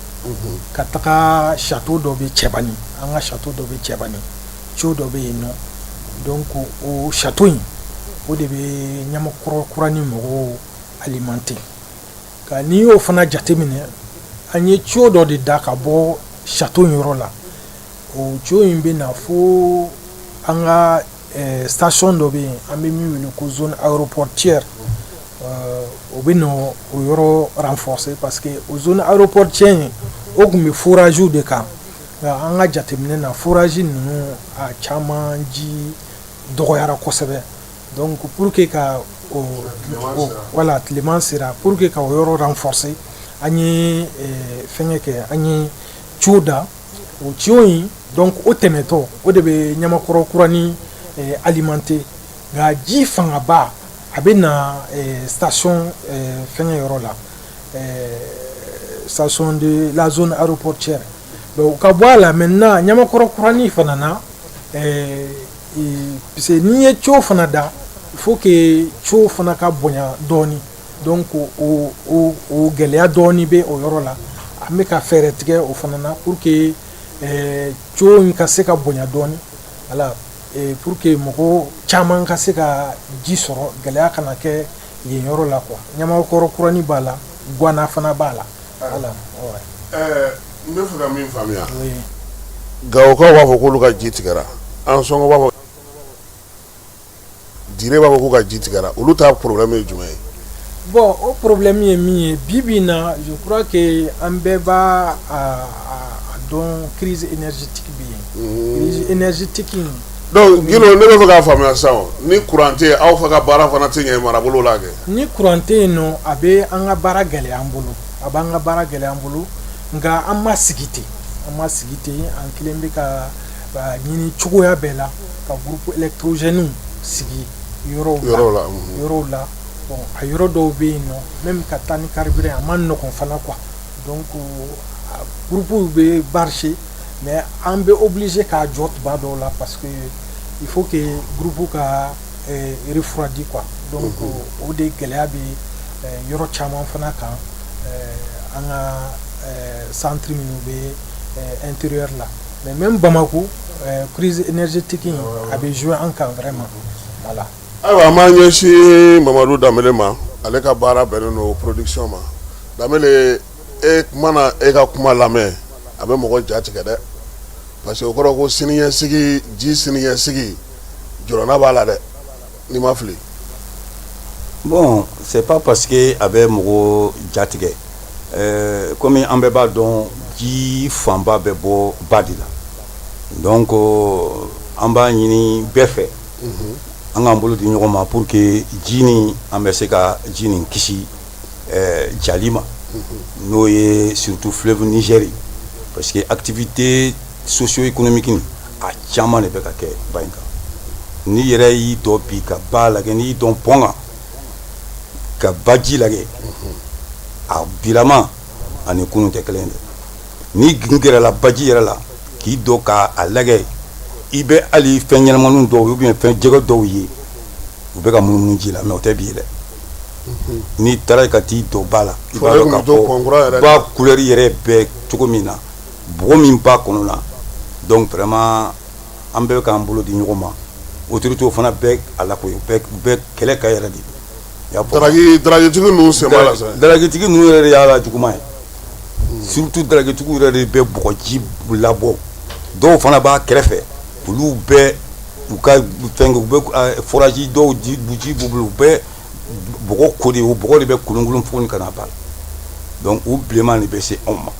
ka taga château dɔ bɛ Cɛbani, an ka château dɔ bɛ Cɛbani, tuyau dɔ bɛ yen nɔ. Donc o château in, o de bɛ Ɲamakɔrɔ kuranin mɔgɔw alimenter. Nka n'i y'o fana jateminɛ, an ye tuyau dɔ de da ka bɔ château in yɔrɔ la. O tuyau in bɛ na fo an ka station dɔ bɛ yen, an bɛ min wele ko zone aéroportuaire. O bɛ na o yɔrɔ renforcer parce que o zone aéroportuaire in, o tun bɛ forage de kan. Nka an ka jateminɛ na, forage ninnu a caman ji dɔgɔyara kosɛbɛ. Donc pour que ka o, voilà, tilema sera, pour que ka o yɔrɔ renforcer, an ye fɛnkɛ kɛ, an ye tuyau da. O tuyau in, donc o tɛmɛtɔ, o de bɛ Ɲamakɔrɔ Kurani alimenter. Nka ji fangaba, a bɛ na station fɛnkɛ yɔrɔ la, station de la zone aéroportuaire. Donc ka bɔ a la, maintenant Ɲamakɔrɔ Kurani fana na, parce que n'i ye tuyau fana da, il faut que tuyau fana ka bonya dɔɔni. Donc o gɛlɛya dɔɔni bɛ o yɔrɔ la. An bɛ ka fɛɛrɛ tigɛ o fana na pour que tuyau in ka se ka bonya dɔɔni, voilà, pour que mɔgɔ caman ka se ka ji sɔrɔ, gɛlɛya kana kɛ yen yɔrɔ la quoi. Ɲamakɔrɔ Kurani b'a la, Guwana fana b'a la, voilà.
N bɛ fɛ ka min faamuya, Gawokaw b'a fɔ k'olu ka ji tigɛra, Ansɔngɔ b'a fɔ, Dire b'a fɔ k'u ka ji tigɛra. Olu ta problème ye jumɛn ye?
Bon, o problème ye min ye bi bi in na, je crois que an bɛɛ b'a a dɔn, crise énergétique bɛ yen. Crise énergétique in.
Donc Gindo, ne bɛ fɛ k'a faamuya sisan, ni courant tɛ yen, aw fɛ ka baara fana tɛ ɲɛ marabolo la kɛ?
Ni courant tɛ yen nɔ, a bɛ an ka baara gɛlɛya an bolo, a b'an ka baara gɛlɛya an bolo. Nka an ma sigi ten, an ma sigi ten. An kelen bɛ ka ɲini cogoya bɛɛ la ka groupe électrogène sigi yɔrɔw la.
Yɔrɔw la.
Yɔrɔw la. Bon, a yɔrɔ dɔw bɛ yen nɔ, même ka taa ni carburant, a ma nɔgɔn fana quoi. Donc groupe bɛ marcher, mais an bɛ obligé k'a jɔ tuma dɔw la parce que il faut que groupe ka refroidi quoi. Donc o de gɛlɛya bɛ yɔrɔ caman fana kan, an ka centre minnu bɛ intérieur la. Mais même Bamako, crise énergétique in, a bɛ jouer an kan vraiment, voilà.
Ayiwa, an b'an ɲɛsin Mamadu Danbele ma. Ale ka baara bɛnnen don production ma. Danbele, e mana e ka kuma lamɛn, a bɛ mɔgɔ ja tigɛ dɛ, parce que o kɔrɔ ko siniɲɛsigi, ji siniɲɛsigi, jɔrɔna b'a la dɛ, n'i ma fili.
Bon, c'est pas parce que a bɛ mɔgɔ ja tigɛ. Komi an bɛɛ b'a dɔn, ji fanba bɛ bɔ ba de la. Donc an b'a ɲini bɛɛ fɛ, an k'an bolo di ɲɔgɔn ma pour que ji nin, an bɛ se ka ji nin kisi jali ma, n'o ye surtout fleuve Niger ye, parce que activité socio-économique nin, a caman de bɛ ka kɛ ba in kan. N'i yɛrɛ y'i dɔ bi ka ba lajɛ, n'i y'i dɔn pont kan ka baji lajɛ, a bilama ani kunun tɛ kelen ye dɛ. N'i gɛrɛla baji yɛrɛ la k'i dɔ k'a lajɛ, i bɛ hali fɛn ɲɛnamaninw dɔw ou bien fɛn jɛgɛ dɔw ye, u bɛ ka munumunu ji la. Mais o tɛ bi ye dɛ. N'i taara ka t'i dɔ ba la, i b'a dɔn k'a fɔ ba couleur yɛrɛ bɛ cogo min na, bɔgɔ min b'a kɔnɔ na. Donc vraiment, an bɛɛ k'an bolo di ɲɔgɔn ma. Autorités fana bɛ a la koyi, u bɛ kɛlɛ ka yɛrɛ de.
Daragitigi ninnu sen b'a la sa.
Daragitigi ninnu yɛrɛ de y'a la juguman ye. Surtout daragitigiw yɛrɛ de bɛ bɔgɔji labɔ. Dɔw fana b'a kɛrɛfɛ, olu bɛ u ka fɛn, u bɛ forage dɔw, ji b'u bolo, u bɛ bɔgɔ ko de, o bɔgɔ de bɛ kolonkolon fo ka na ba la. Donc u bilenman de bɛ se anw ma.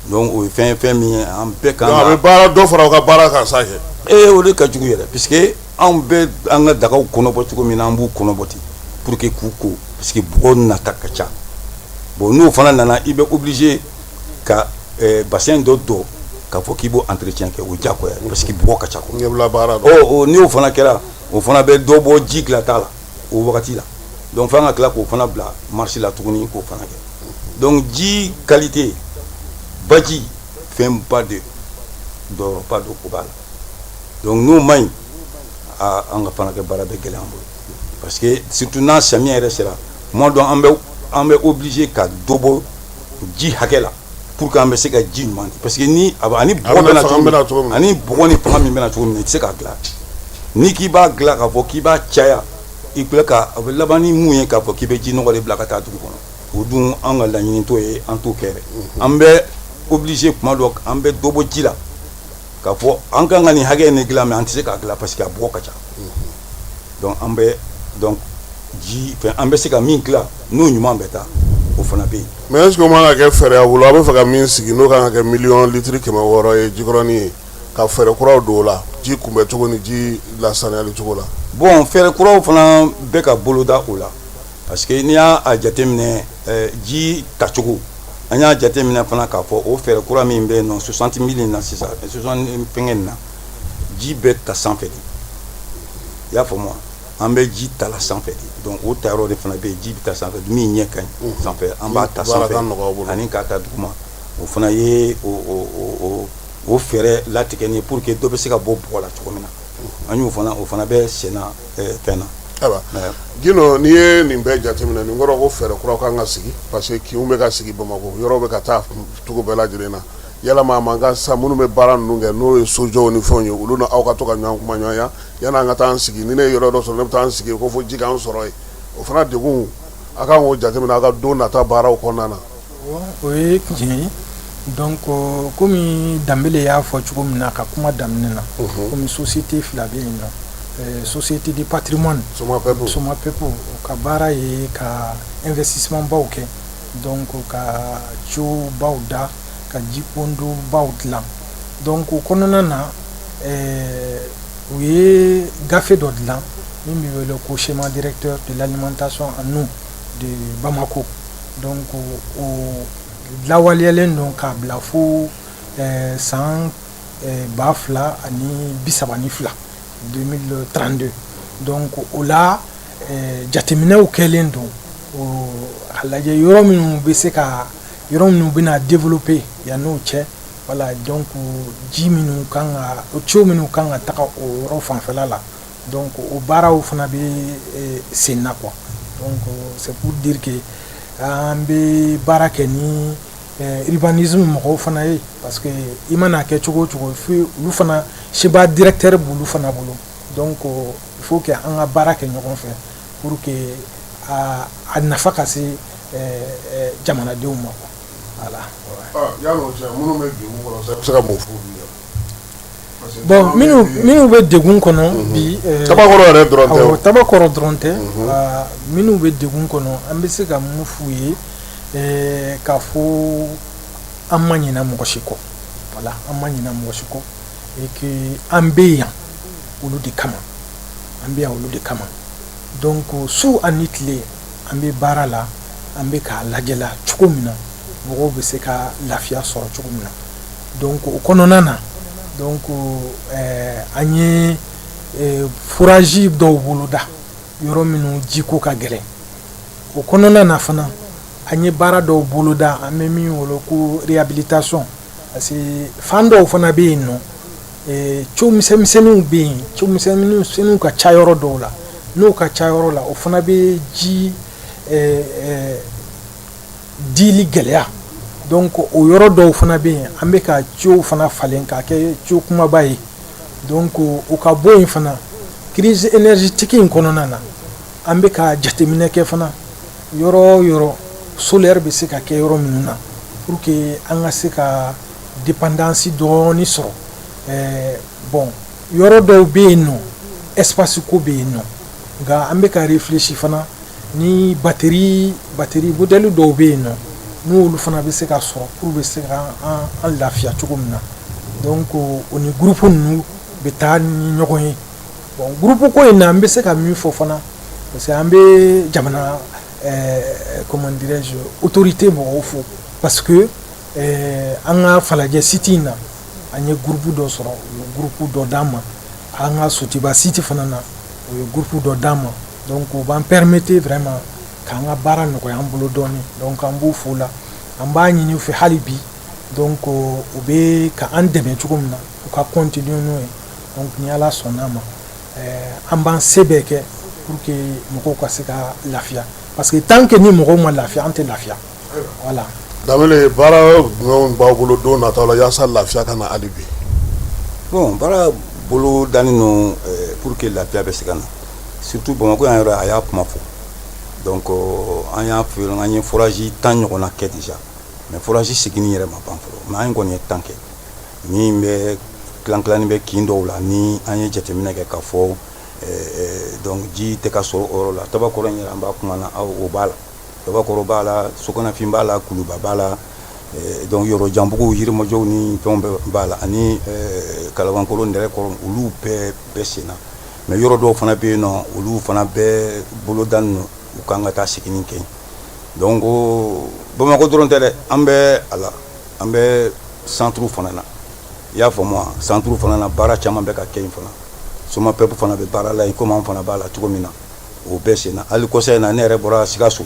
Donc o ye fɛn fɛn min ye, an bɛɛ kan.
A bɛ baara dɔ fara u ka baara kan sa kɛ.
Ee, o de ka jugu yɛrɛ, puisque anw bɛ an ka dagaw kɔnɔbɔ cogo min na, an b'u kɔnɔbɔ ten pour que k'u ko, parce que bɔgɔ nata ka ca. Bon, n'o fana nana, i bɛ obligé ka bassin dɔ dɔ k'a fɔ k'i b'o entretien kɛ, o diyagoya, parce que bɔgɔ ka ca quoi.
Ɲɛbila baara.
Ɔ, o n'o fana kɛra, o fana bɛ dɔ bɔ ji dilata la o wagati la. Donc f'an ka tila k'o fana bila marche la tuguni k'o fana kɛ. Donc ji qualité, baji fɛnba de, jɔyɔrɔba dɔ o b'a la. Donc n'o ma ɲi, aa, an ka fana kɛ baara bɛ gɛlɛya an bolo, parce que surtout n'a samiya yɛrɛ sera tuma dɔ, an bɛ obligé ka dɔ bɔ ji hakɛ la pour que an bɛ se ka ji ɲuman di, parce que ni a ani bɔgɔ bɛ na cogo min, ani bɔgɔ ni fanga min bɛ na cogo min na, i tɛ se k'a dilan. N'i k'i b'a dilan k'a fɔ k'i b'a caya, i filɛ ka a bɛ laban ni mun ye, k'a fɔ k'i bɛ ji nɔgɔ de bila ka taa dugu kɔnɔ. O dun, an ka laɲini t'o ye, an t'o kɛ dɛ. An bɛ obligé tuma dɔ, an bɛ dɔ bɔ ji la k'a fɔ an kan ka nin hakɛ in de dilan, mais an tɛ se k'a dilan parce que a bɔgɔ ka ca. Donc an bɛ, donc Ji fɛn an bɛ se ka min dilan n'o ɲuman bɛ taa, o fana bɛ yen.
Mais est-ce que o man ka kɛ fɛɛrɛ bolo, a bɛ fɛ ka min sigi, n'o kan ka kɛ miliyɔn litiri 600 ye Jikɔrɔni ye, ka fɛɛrɛ kuraw don o la, ji kunbɛ cogo ni ji lasaniyali cogo la?
Bon, fɛɛrɛ kuraw fana bɛ ka boloda o la, parce que n'i y'a jateminɛ, ji tacogo, an y'a jateminɛ fana k'a fɔ o fɛɛrɛ kura min bɛ yen nɔ, 60 000 na sisan, 60 fɛngɛ nin na, ji bɛ ta sanfɛ de. I y'a faamu wa? An bɛ ji ta la sanfɛ de. Donc o tayɔrɔ de fana bɛ yen, ji bɛ ta sanfɛ min ɲɛ ka ɲi sanfɛ, an b'a ta sanfɛ ani k'a ta duguma. O fana ye o fɛɛrɛ latigɛ ye pour que dɔ bɛ se ka bɔ bɔgɔ la cogo min na. An y'o fana, o fana bɛ senna fɛn na.
Ayiwa Gindo, n'i ye nin bɛɛ jateminɛ, nin kɔrɔ ko fɛɛrɛ kura kan ka sigi, parce que kinw bɛ ka sigi Bamakɔ, yɔrɔ bɛ ka taa cogo bɛɛ lajɛlen na. Yalama a man kan sisan, minnu bɛ baara ninnu kɛ, n'o ye sojɔw ni fɛnw ye, olu ni aw ka to ka ɲɔgɔn kuma ɲɔgɔnya yanni an ka taa an sigi? Ni ne ye yɔrɔ dɔ sɔrɔ, ne bɛ taa an sigi ko fo ji k'an sɔrɔ yen. O fana degun, a kan k'o jateminɛ aw ka don nata baaraw kɔnɔna na.
O ye tiɲɛ ye. Donc komi Danbele y'a fɔ cogo min na a ka kuma daminɛ na, komi société fila bɛ yen nɔ, société de patrimoine, Somapep, o ka baara ye ka investissement baw kɛ, donc ka tuyau baw da, ka jipondobaw dilan. Donc o kɔnɔna na, u ye gafe dɔ dilan min bɛ wele ko schéma directeur de l'alimentation en eau de Bamako. Donc o lawaleyalen don k'a bila fo san 2032, 2032. Donc o la, jateminɛw kɛlen don a lajɛ yɔrɔ minnu bɛ se ka, yɔrɔ minnu bɛna développer yan n'o cɛ. Voilà, donc ji minnu kan ka, tuyau minnu kan ka taga o yɔrɔ fanfɛla la, donc o baaraw fana bɛ sen na quoi. Donc c'est pour dire que an bɛ baara kɛ ni urbanisme mɔgɔw fana ye, parce que i mana kɛ cogo o cogo, fo olu fana, schéma directeur b'olu fana bolo. Donc il faut que an ka baara kɛ ɲɔgɔn fɛ pour que a nafa ka se jamanadenw ma quoi. Voilà.
Yan'o cɛ, minnu bɛ degun kɔnɔ sa, i bɛ se ka mun f'u ye?
Bon, minnu bɛ degun kɔnɔ bi,
Tabakɔrɔ yɛrɛ dɔrɔn tɛ o.
Tabakɔrɔ dɔrɔn tɛ. Minnu bɛ degun kɔnɔ, an bɛ se ka mun f'u ye? K'a fɔ an ma ɲinɛ mɔgɔ si kɔ. Voilà, an ma ɲinɛ mɔgɔ si kɔ et que an bɛ yan olu de kama, an bɛ yan olu de kama. Donc su ani tile, an bɛ baara la, an bɛ k'a lajɛla cogo min na mɔgɔw bɛ se ka lafiya sɔrɔ cogo min na. Donc o kɔnɔna na, donc an ye forage dɔw boloda yɔrɔ minnu jiko ka gɛlɛn. O kɔnɔna na fana, an ye baara dɔw boloda, an bɛ min wele ko réhabilitation, parce que fan dɔw fana bɛ yen nɔ, tuyau misɛnmisɛnninw bɛ yen, tuyau misɛnninw ka ca yɔrɔ dɔw la. N'o ka ca yɔrɔ la, o fana bɛ ji dili gɛlɛya. Donc o yɔrɔ dɔw fana bɛ yen, an bɛ ka tuyau fana falen k'a kɛ tuyau kumaba ye. Donc o ka bɔ yen fana, crise énergétique in kɔnɔna na, an bɛ ka jateminɛ kɛ fana yɔrɔ o yɔrɔ solaire bɛ se ka kɛ yɔrɔ minnu na, pour que an ka se ka dépendance dɔɔni sɔrɔ. Bon, yɔrɔ dɔw bɛ yen nɔ, espace ko bɛ yen nɔ, nka an bɛ ka réfléchir fana ni batterie modèle dɔw bɛ yen nɔ, n'olu fana bɛ se ka sɔrɔ pour bɛ se ka an lafiya cogo min na. Donc o ni groupe ninnu bɛ taa ni ɲɔgɔn ye. Bon, groupe ko in na, an bɛ se ka min fɔ fana, parce que an bɛ jamana, comment dirais-je, autorité mɔgɔw fo, parce que an ka Falajɛ site in na, an ye groupe dɔ sɔrɔ, u ye groupe dɔ d'an ma. An ka Sotiba site fana na, u ye groupe dɔ d'an ma. Donc o b'an permettre vraiment k'an ka baara nɔgɔya an bolo dɔɔni. Donc an b'u fo la, an b'a ɲini u fɛ hali bi, donc u bɛ ka an dɛmɛ cogo min na, u ka continuer n'o ye. Donc ni Ala sɔnn'a ma, an b'an se bɛɛ kɛ pour que mɔgɔw ka se ka lafiya, parce que tant que ni mɔgɔw ma lafiya, an tɛ lafiya. Voilà.
Danbele, baara jumɛnw b'aw bolo don nataw la yaasa lafiya ka na hali bi?
Bon, baara bolo dannen don pour que lafiya bɛ se ka na, surtout Bamakɔ yan yɔrɔ, a y'a kuma fɔ. Donc an y'a fɔ, an ye forage 10 ɲɔgɔnna kɛ déjà, mais forage seginni yɛrɛ ma ban fɔlɔ. Mais an kɔni ye 10 kɛ min bɛ tilan tilanni bɛ kin dɔw la. Ni an ye jateminɛ kɛ k'a fɔ Donc ji tɛ ka sɔrɔ o yɔrɔ la. Tabakɔrɔ in yɛrɛ, an b'a kuma na, o b'a la, Tabakɔrɔ b'a la, Sokanafin b'a la, Kuluba b'a la, donc yɔrɔ janbugu, Yirimajɔw ni fɛnw bɛɛ b'a la, ani Kalabankɔrɔ, Nɛrɛkɔrɔ, olu bɛɛ bɛ sen na. Mais yɔrɔ dɔw fana bɛ yen nɔ, olu fana bɛɛ boloda ninnu, u kan ka taa seginni kɛ. Donc Bamakɔ dɔrɔn tɛ dɛ, an bɛ a la, an bɛ centre fana na, i y'a faamu wa? Centre fana na, baara caman bɛ ka kɛ yen fana. SOMAPEP fana bɛ baara la yen, komi an fana b'a la cogo min na, o bɛɛ sen na. Hali kɔsa in na, ne yɛrɛ bɔra Sikaso,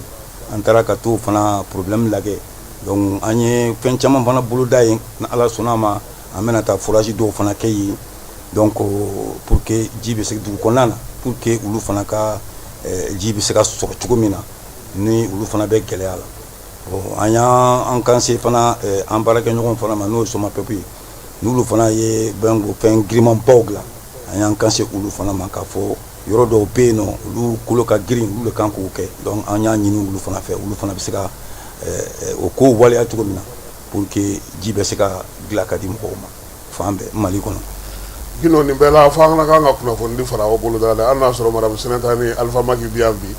an taara ka t'o fana problème lajɛ. Donc an ye fɛn caman fana boloda yen. Ni Ala sɔnna a ma, an bɛna taa forage dɔw fana kɛ yen, donc pour que ji bɛ se dugu kɔnɔna na, pour que olu fana ka ji bɛ se ka sɔrɔ cogo min na, ni olu fana bɛ gɛlɛya la. Bon, an y'an kan se fana an baarakɛɲɔgɔn fana ma, n'o ye SOMAPEP ye, n'olu fana ye fɛn girimanbaw dilan. An y'an kan se olu fana ma k'a fɔ yɔrɔ dɔw bɛ yen nɔ, olu kolo ka girin, olu de kan k'o kɛ. Donc an y'a ɲini olu fana fɛ, olu fana bɛ se ka o ko waleya cogo min na, pour que ji bɛ se ka dilan ka di mɔgɔw ma fan bɛɛ Mali kɔnɔ.
Gindo, nin bɛɛ la, fo an fana kan ka kunnafoni fara aw bolo da la. Hali n'a sɔrɔ madame Sinɛnta ni Alifa Maki bi yan bi,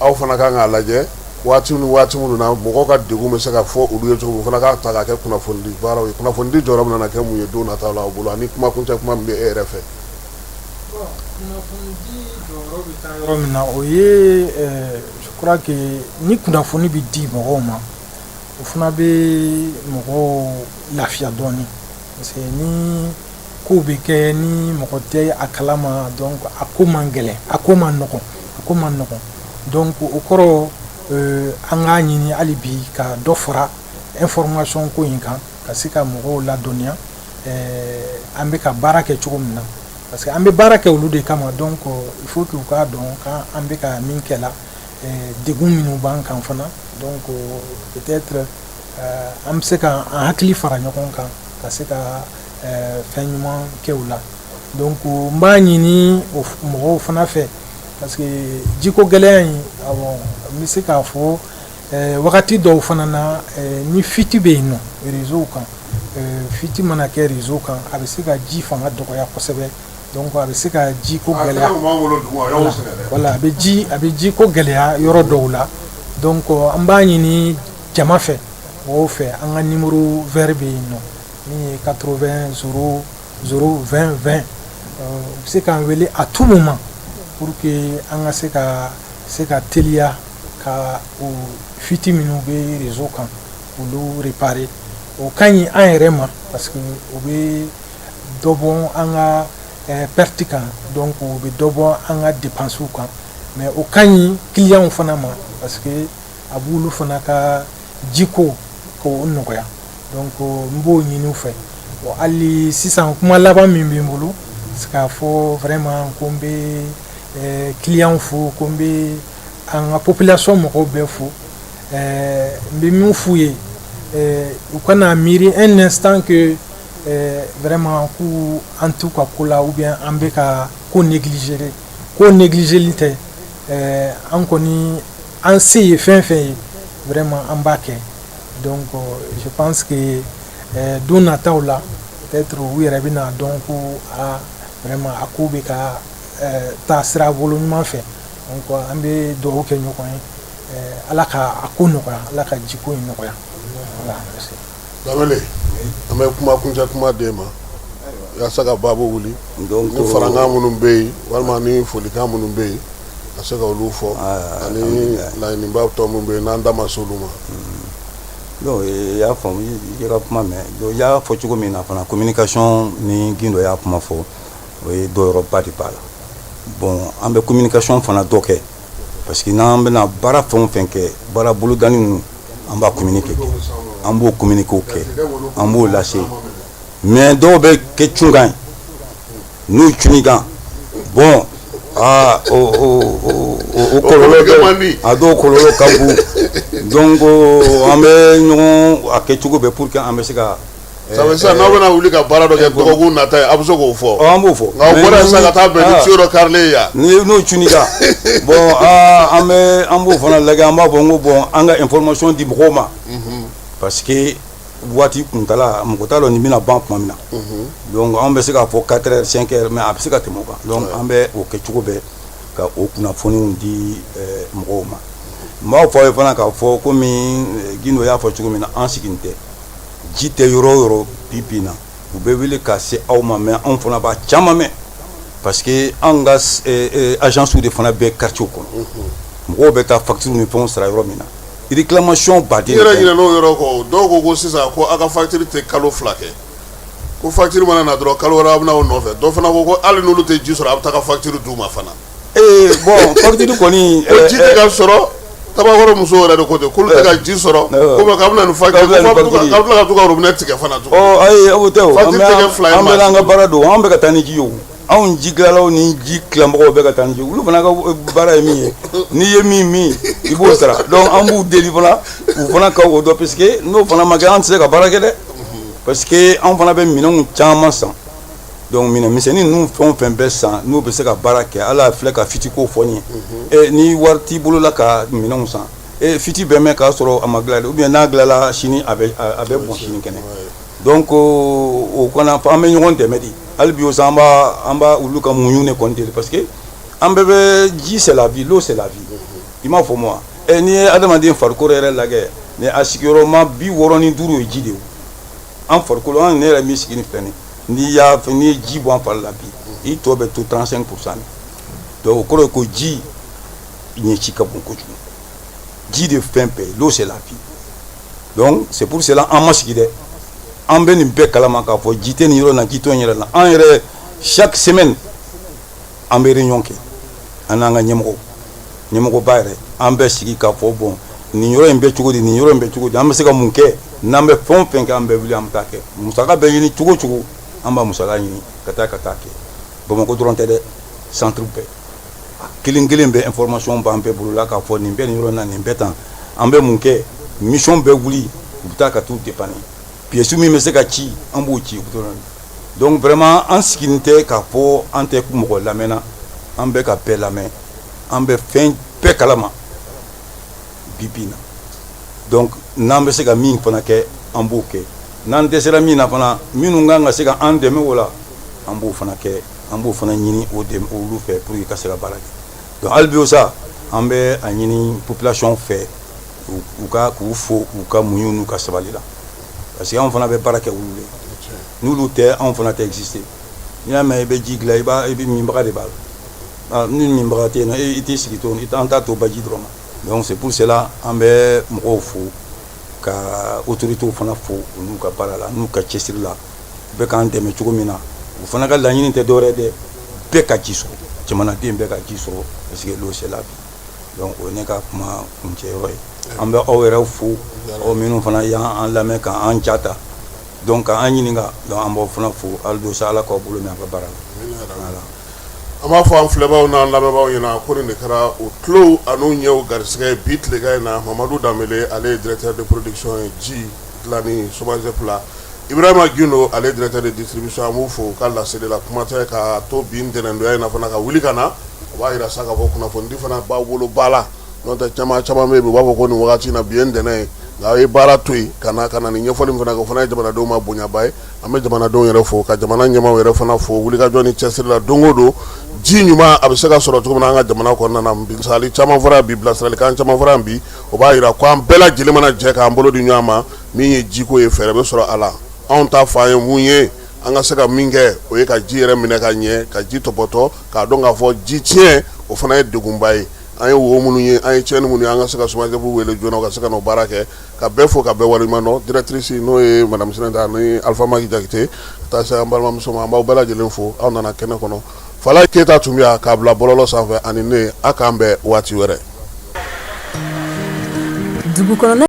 aw fana kan k'a lajɛ waati ni waati minnu na mɔgɔw ka degun bɛ se ka fɔ olu ye cogo min, o fana k'a ta k'a kɛ kunnafonidi baaraw ye. Kunnafonidi jɔyɔrɔ bɛna kɛ mun ye don nataw la aw bolo, ani kumakuncɛ kuma min bɛ e yɛrɛ fɛ?
Kunnafonidi jɔyɔrɔ bɛ taa yɔrɔ min na, o ye, je crois que ni kunnafoni bɛ di mɔgɔw ma, o fana bɛ mɔgɔw lafiya dɔɔnin, parce que ni kow bɛ kɛ ni mɔgɔ tɛ a kalama, donc a ko man gɛlɛn, a ko man nɔgɔn, a ko man nɔgɔn. Donc o kɔrɔ, an k'a ɲini hali bi ka dɔ fara information ko in kan, ka se ka mɔgɔw ladɔnniya an bɛ ka baara kɛ cogo min na, parce que an bɛ baara kɛ olu de kama. Donc il faut que u k'a dɔn k'an bɛ ka min kɛ la, degun minnu b'an kan fana. Donc peut-être an bɛ se ka an hakili fara ɲɔgɔn kan ka se ka fɛn ɲuman kɛ u la. Donc n b'a ɲini mɔgɔw fana fɛ, parce que jiko gɛlɛya in, awɔ, n bɛ se k'a fɔ wagati dɔw fana na, ni fuite bɛ yen nɔ réseau kan, fuite mana kɛ réseau kan, a bɛ se ka ji fanga dɔgɔya kosɛbɛ. Donc a bɛ se ka ji ko gɛlɛya, wala a bɛ ji ko gɛlɛya yɔrɔ dɔw la. Donc an b'a ɲini jama fɛ, mɔgɔw fɛ, an ka numéro vert bɛ yen nɔ min ye 80 0 0 20 20, u bɛ se k'an wele à tout moment pour que an ka se ka teliya ka o fuite minnu bɛ réseau kan, olu réparer. O ka ɲi an yɛrɛ ma, parce que o bɛ dɔ bɔ an ka perte kan, donc o bɛ dɔ bɔ an ka dépenses kan. Mais o ka ɲi clients fana ma, parce que a b'olu fana ka jiko k'o nɔgɔya. Donc n b'o ɲini u fɛ. Bon, hali sisan, kuma laban min bɛ n bolo, c'est k'a fɔ vraiment ko n bɛ clients fo, ko n bɛ an ka population mɔgɔw bɛɛ fo. N bɛ min f'u ye, u kana miiri un instant que vraiment k'u an t'u ka ko la, ou bien an bɛ ka ko négliger. Ko négligeli tɛ, an kɔni, an se ye fɛn fɛn ye, vraiment an b'a kɛ. Donc je pense que don nataw la, peut-être u yɛrɛ bɛna dɔn ko aa, vraiment a ko bɛ ka taa sira bolo ɲuman fɛ. Donc an bɛ dugawu kɛ ɲɔgɔn ye, Ala ka a ko nɔgɔya, Ala ka jiko in nɔgɔya. Voilà, merci.
Danbele, an bɛ kuma kuncɛ kuma d'e ma yaasa ka baabu wuli.
Donc
ni farankan minnu bɛ yen, walima ni folikan minnu bɛ yen, ka se ka olu fɔ, ani laɲiniba tɔ minnu bɛ yen n'an da ma se olu ma.
Donc i y'a faamu, i ka kuma mɛn. Donc i y'a fɔ cogo min na fana, communication ni Gindo y'a kuma fɔ, o ye dɔyɔrɔba de b'a la. Bon, an bɛ communication fana dɔ kɛ, parce que n'an bɛna baara fɛn o fɛn kɛ, baara bolodani ninnu, an b'a communiquer kɛ, an b'o communiquer kɛ, an b'o lase. Mais dɔw bɛ kɛ cunkan ye, n'u cun'i kan, bon, aa, o kɔlɔlɔ bɛ, a dɔw kɔlɔlɔ ka bon. Donc an bɛ ɲɔgɔn a kɛ cogo bɛɛ pour que an bɛ se ka
Ça veut dire n'aw bɛna wuli ka baara dɔ kɛ dɔgɔkun nata ye, a bɛ se k'o fɔ?
An b'o fɔ.
Nka o bɔra sisan ka taa bɛn ni tuyau dɔ karilen ye yan.
Ni n'o cun'i kan, bon, aa, an bɛ an b'o fana lajɛ, an b'a fɔ n ko bon, an ka information di mɔgɔw ma, parce que waati kuntala, mɔgɔ t'a dɔn nin bɛna ban tuma min na. Donc an bɛ se k'a fɔ 4 heures, 5 heures, mais a bɛ se ka tɛmɛ o kan. Donc an bɛ o kɛ cogo bɛɛ ka o kunnafoniw di mɔgɔw ma. N b'a fɔ aw ye fana k'a fɔ komi Gindo y'a fɔ cogo min na, an sigilen tɛ. Ji tɛ yɔrɔ o yɔrɔ bi bi in na, u bɛ wele ka se aw ma, mais anw fana b'a caman mɛn, parce que an ka agence de fana bɛ quartier kɔnɔ. Mɔgɔw bɛ taa facture ni fɛnw sara yɔrɔ min na, réclamation baden.
I yɛrɛ ɲinɛna o yɔrɔ kɔ. Dɔw ko sisan ko aw ka facture tɛ kalo 2 kɛ, ko facture mana na dɔrɔn, kalo wɛrɛ a bɛ na o nɔfɛ. Dɔw fana ko hali n'olu tɛ ji sɔrɔ, a bɛ taa ka facture d'u ma fana.
Ee bon, facture kɔni.
Ko ji tɛ ka sɔrɔ. Tabakɔrɔ musow yɛrɛ de ko ten, k'olu tɛ ka ji sɔrɔ, ko k'a bɛ na ni facture, k'a bɛ tila ka t'u ka robinet tigɛ fana
tugun. Ɔ ayi, o tɛ o. Facture tɛ kɛ 2 ye. An bɛɛ n'an ka baara don. An bɛ ka taa ni ji ye o. Anw ji dilanlaw ni ji tilanbagaw bɛ ka taa ni ji. Olu fana ka baara ye min ye, n'i ye min min, i b'o sara. Donc an b'u deli fana, u fana ka o dɔn, parce que n'o fana ma kɛ, an tɛ se ka baara kɛ dɛ, parce que an fana bɛ minɛnw caman san. Donc minɛn misɛnnin ninnu, fɛn o fɛn bɛ san, n'u bɛ se ka baara kɛ, ala filɛ ka fuite ko fɔ n ye. Ni wari t'i bolo la ka minɛnw san, fuite bɛ mɛn k'a sɔrɔ a ma dilan, ou bien n'a dilanla sini, a bɛ bɔn sini kɛnɛ. Donc o kɔnɔ, an bɛ ɲɔgɔn dɛmɛ de. Hali bi o sa, an b'a olu ka muɲu de kɔni deli, parce que an bɛɛ bɛ ji, c'est la vie, l'eau c'est la vie. I m'a fɔ ma ɛ, n'i ye adamaden farikolo yɛrɛ lajɛ, ni a sigiyɔrɔma 65 ye ji de ye. An farikolo, an ne yɛrɛ min sigi nin filɛ nin, n'i y'a n'i ye ji bɔ an fari la bi, i tɔ bɛ to 35%. Donc o kɔrɔ ye ko ji ɲɛci ka bon kojugu. Ji de fɛn bɛɛ, l'eau c'est la vie. Donc c'est pour cela an ma sigi dɛ. An bɛ nin bɛɛ kalama k'a fɔ ji tɛ nin yɔrɔ in na, ji tɛ nin yɛrɛ la. An yɛrɛ, chaque semaine, an bɛ réunion kɛ, an n'an ka ɲɛmɔgɔ, ɲɛmɔgɔba yɛrɛ. An bɛ sigi k'a fɔ bon, nin yɔrɔ in bɛ cogo di, nin yɔrɔ in bɛ cogo di, an bɛ se ka mun kɛ? N'an bɛ fɛn o fɛn kɛ, an bɛ wuli, an bɛ taa kɛ. Musaka bɛ ɲini cogo o cogo, an b'a musaka ɲini ka taa kɛ. Bamakɔ dɔrɔn tɛ dɛ, centre bɛɛ, a kelen kelen bɛ, information b'an bɛɛ bolo la k'a fɔ nin bɛ nin yɔrɔ in na, nin bɛ tan, an bɛ mun kɛ. Mission bɛ wuli, u bɛ taa ka t'u dépanner. Pièce min bɛ se ka ci, an b'o ci. Donc vraiment, an sigilen tɛ k'a fɔ an tɛ mɔgɔ lamɛnna. An bɛ ka bɛɛ lamɛn, an bɛ fɛn bɛɛ kalama bi bi in na. Donc n'an bɛ se ka min fana kɛ, an b'o kɛ. N'an dɛsɛra min na fana, minnu kan ka se ka an dɛmɛ o la, an b'o fana kɛ, an b'o fana ɲini o dɛmɛ olu fɛ pour que ka se ka baara kɛ. Donc hali bi o sa, an bɛ a ɲini population fɛ, u ka k'u fo u ka muɲu n'u ka sabali la, parce que anw fana bɛ baara kɛ olu de. N'olu tɛ, anw fana tɛ exister. N'i y'a mɛn i bɛ ji dilan, i b'a i bɛ minbaga de b'a la. Ni minbaga tɛ yen nɔ, i t'i sigi to an t'a to baji dɔrɔn ma. Donc c'est pour cela an bɛ mɔgɔw fo, ka autorités fana fo u n'u ka baara la, n'u ka cɛsiri la. U bɛ k'an dɛmɛ cogo min na, u fana ka laɲini tɛ dɔwɛrɛ dɛ, bɛɛ ka ji sɔrɔ, jamanaden bɛɛ ka ji sɔrɔ, parce que l'eau c'est la vie. Donc o ye ne ka kuma kuncɛ yɔrɔ ye. An bɛ aw yɛrɛ fo, aw minnu fana y'an lamɛn k'an ja ta, donc k'an ɲininka. Donc an b'aw fana fo. Hali bi sa, Ala k'aw bolo mɛn a ka baara la. Voilà.
An b'a fɔ an filɛbaw n'an lamɛnbaaw ɲɛna ko nin de kɛra u tulow an'u ɲɛw garisɛgɛ ye bi tilegan in na. Mamadu Danbele, ale ye directeur de production ye ji dilanni SOMAGEP la. Ibrahima Gindo, ale ye directeur de distribution. An b'u fo u ka laseli la. Kuma tɛ ka to bi ntɛnɛndonya in na fana ka wuli ka na, o b'a jira sa k'a fɔ kunnafonidi fana b'aw bolo ba la. N'o tɛ, caman caman bɛ yen, u b'a fɔ ko nin wagati in na, bi ye ntɛnɛn ye, nka aw ye baara to yen ka na ka na nin ɲɛfɔli min fana kɛ, o fana ye jamanadenw ma bonyaba ye. An bɛ jamanadenw yɛrɛ fo, ka jamana ɲɛmaaw yɛrɛ fana fo wulikajɔ ni cɛsiri la. Don o don, ji ɲuman a bɛ se ka sɔrɔ cogo min na an ka jamana kɔnɔna na, misali caman fɔra bi, bilasiralikan caman fɔra bi. O b'a jira ko an bɛɛ lajɛlen mana jɛ k'an bolo di ɲɔgɔn ma, min ye jiko ye, fɛɛrɛ bɛ sɔrɔ a la. Anw ta fan ye mun ye? An ka se ka min kɛ, o ye ka ji yɛrɛ minɛ ka ɲɛ, ka ji tɔpɔtɔ, k'a dɔn k'a fɔ ji tiɲɛ, o fana ye degunba ye. An ye wo minnu ye, an ye tiɲɛni minnu ye, an ka se ka SOMAGEP wele joona ka se ka n'o baara kɛ. Ka bɛɛ fo, ka bɛɛ waleɲuman dɔn. Directrice, n'o ye madame Sinɛnta ni Alpha Maki Jakite, ka taa se an balimamuso ma, an b'aw bɛɛ lajɛlen fo, aw nana kɛnɛ kɔnɔ. Falaye Keyita tun bɛ yan k'a bila bɔlɔlɔ sanfɛ ani ne. A k'an bɛn waati wɛrɛ.
Dugu kɔnɔna.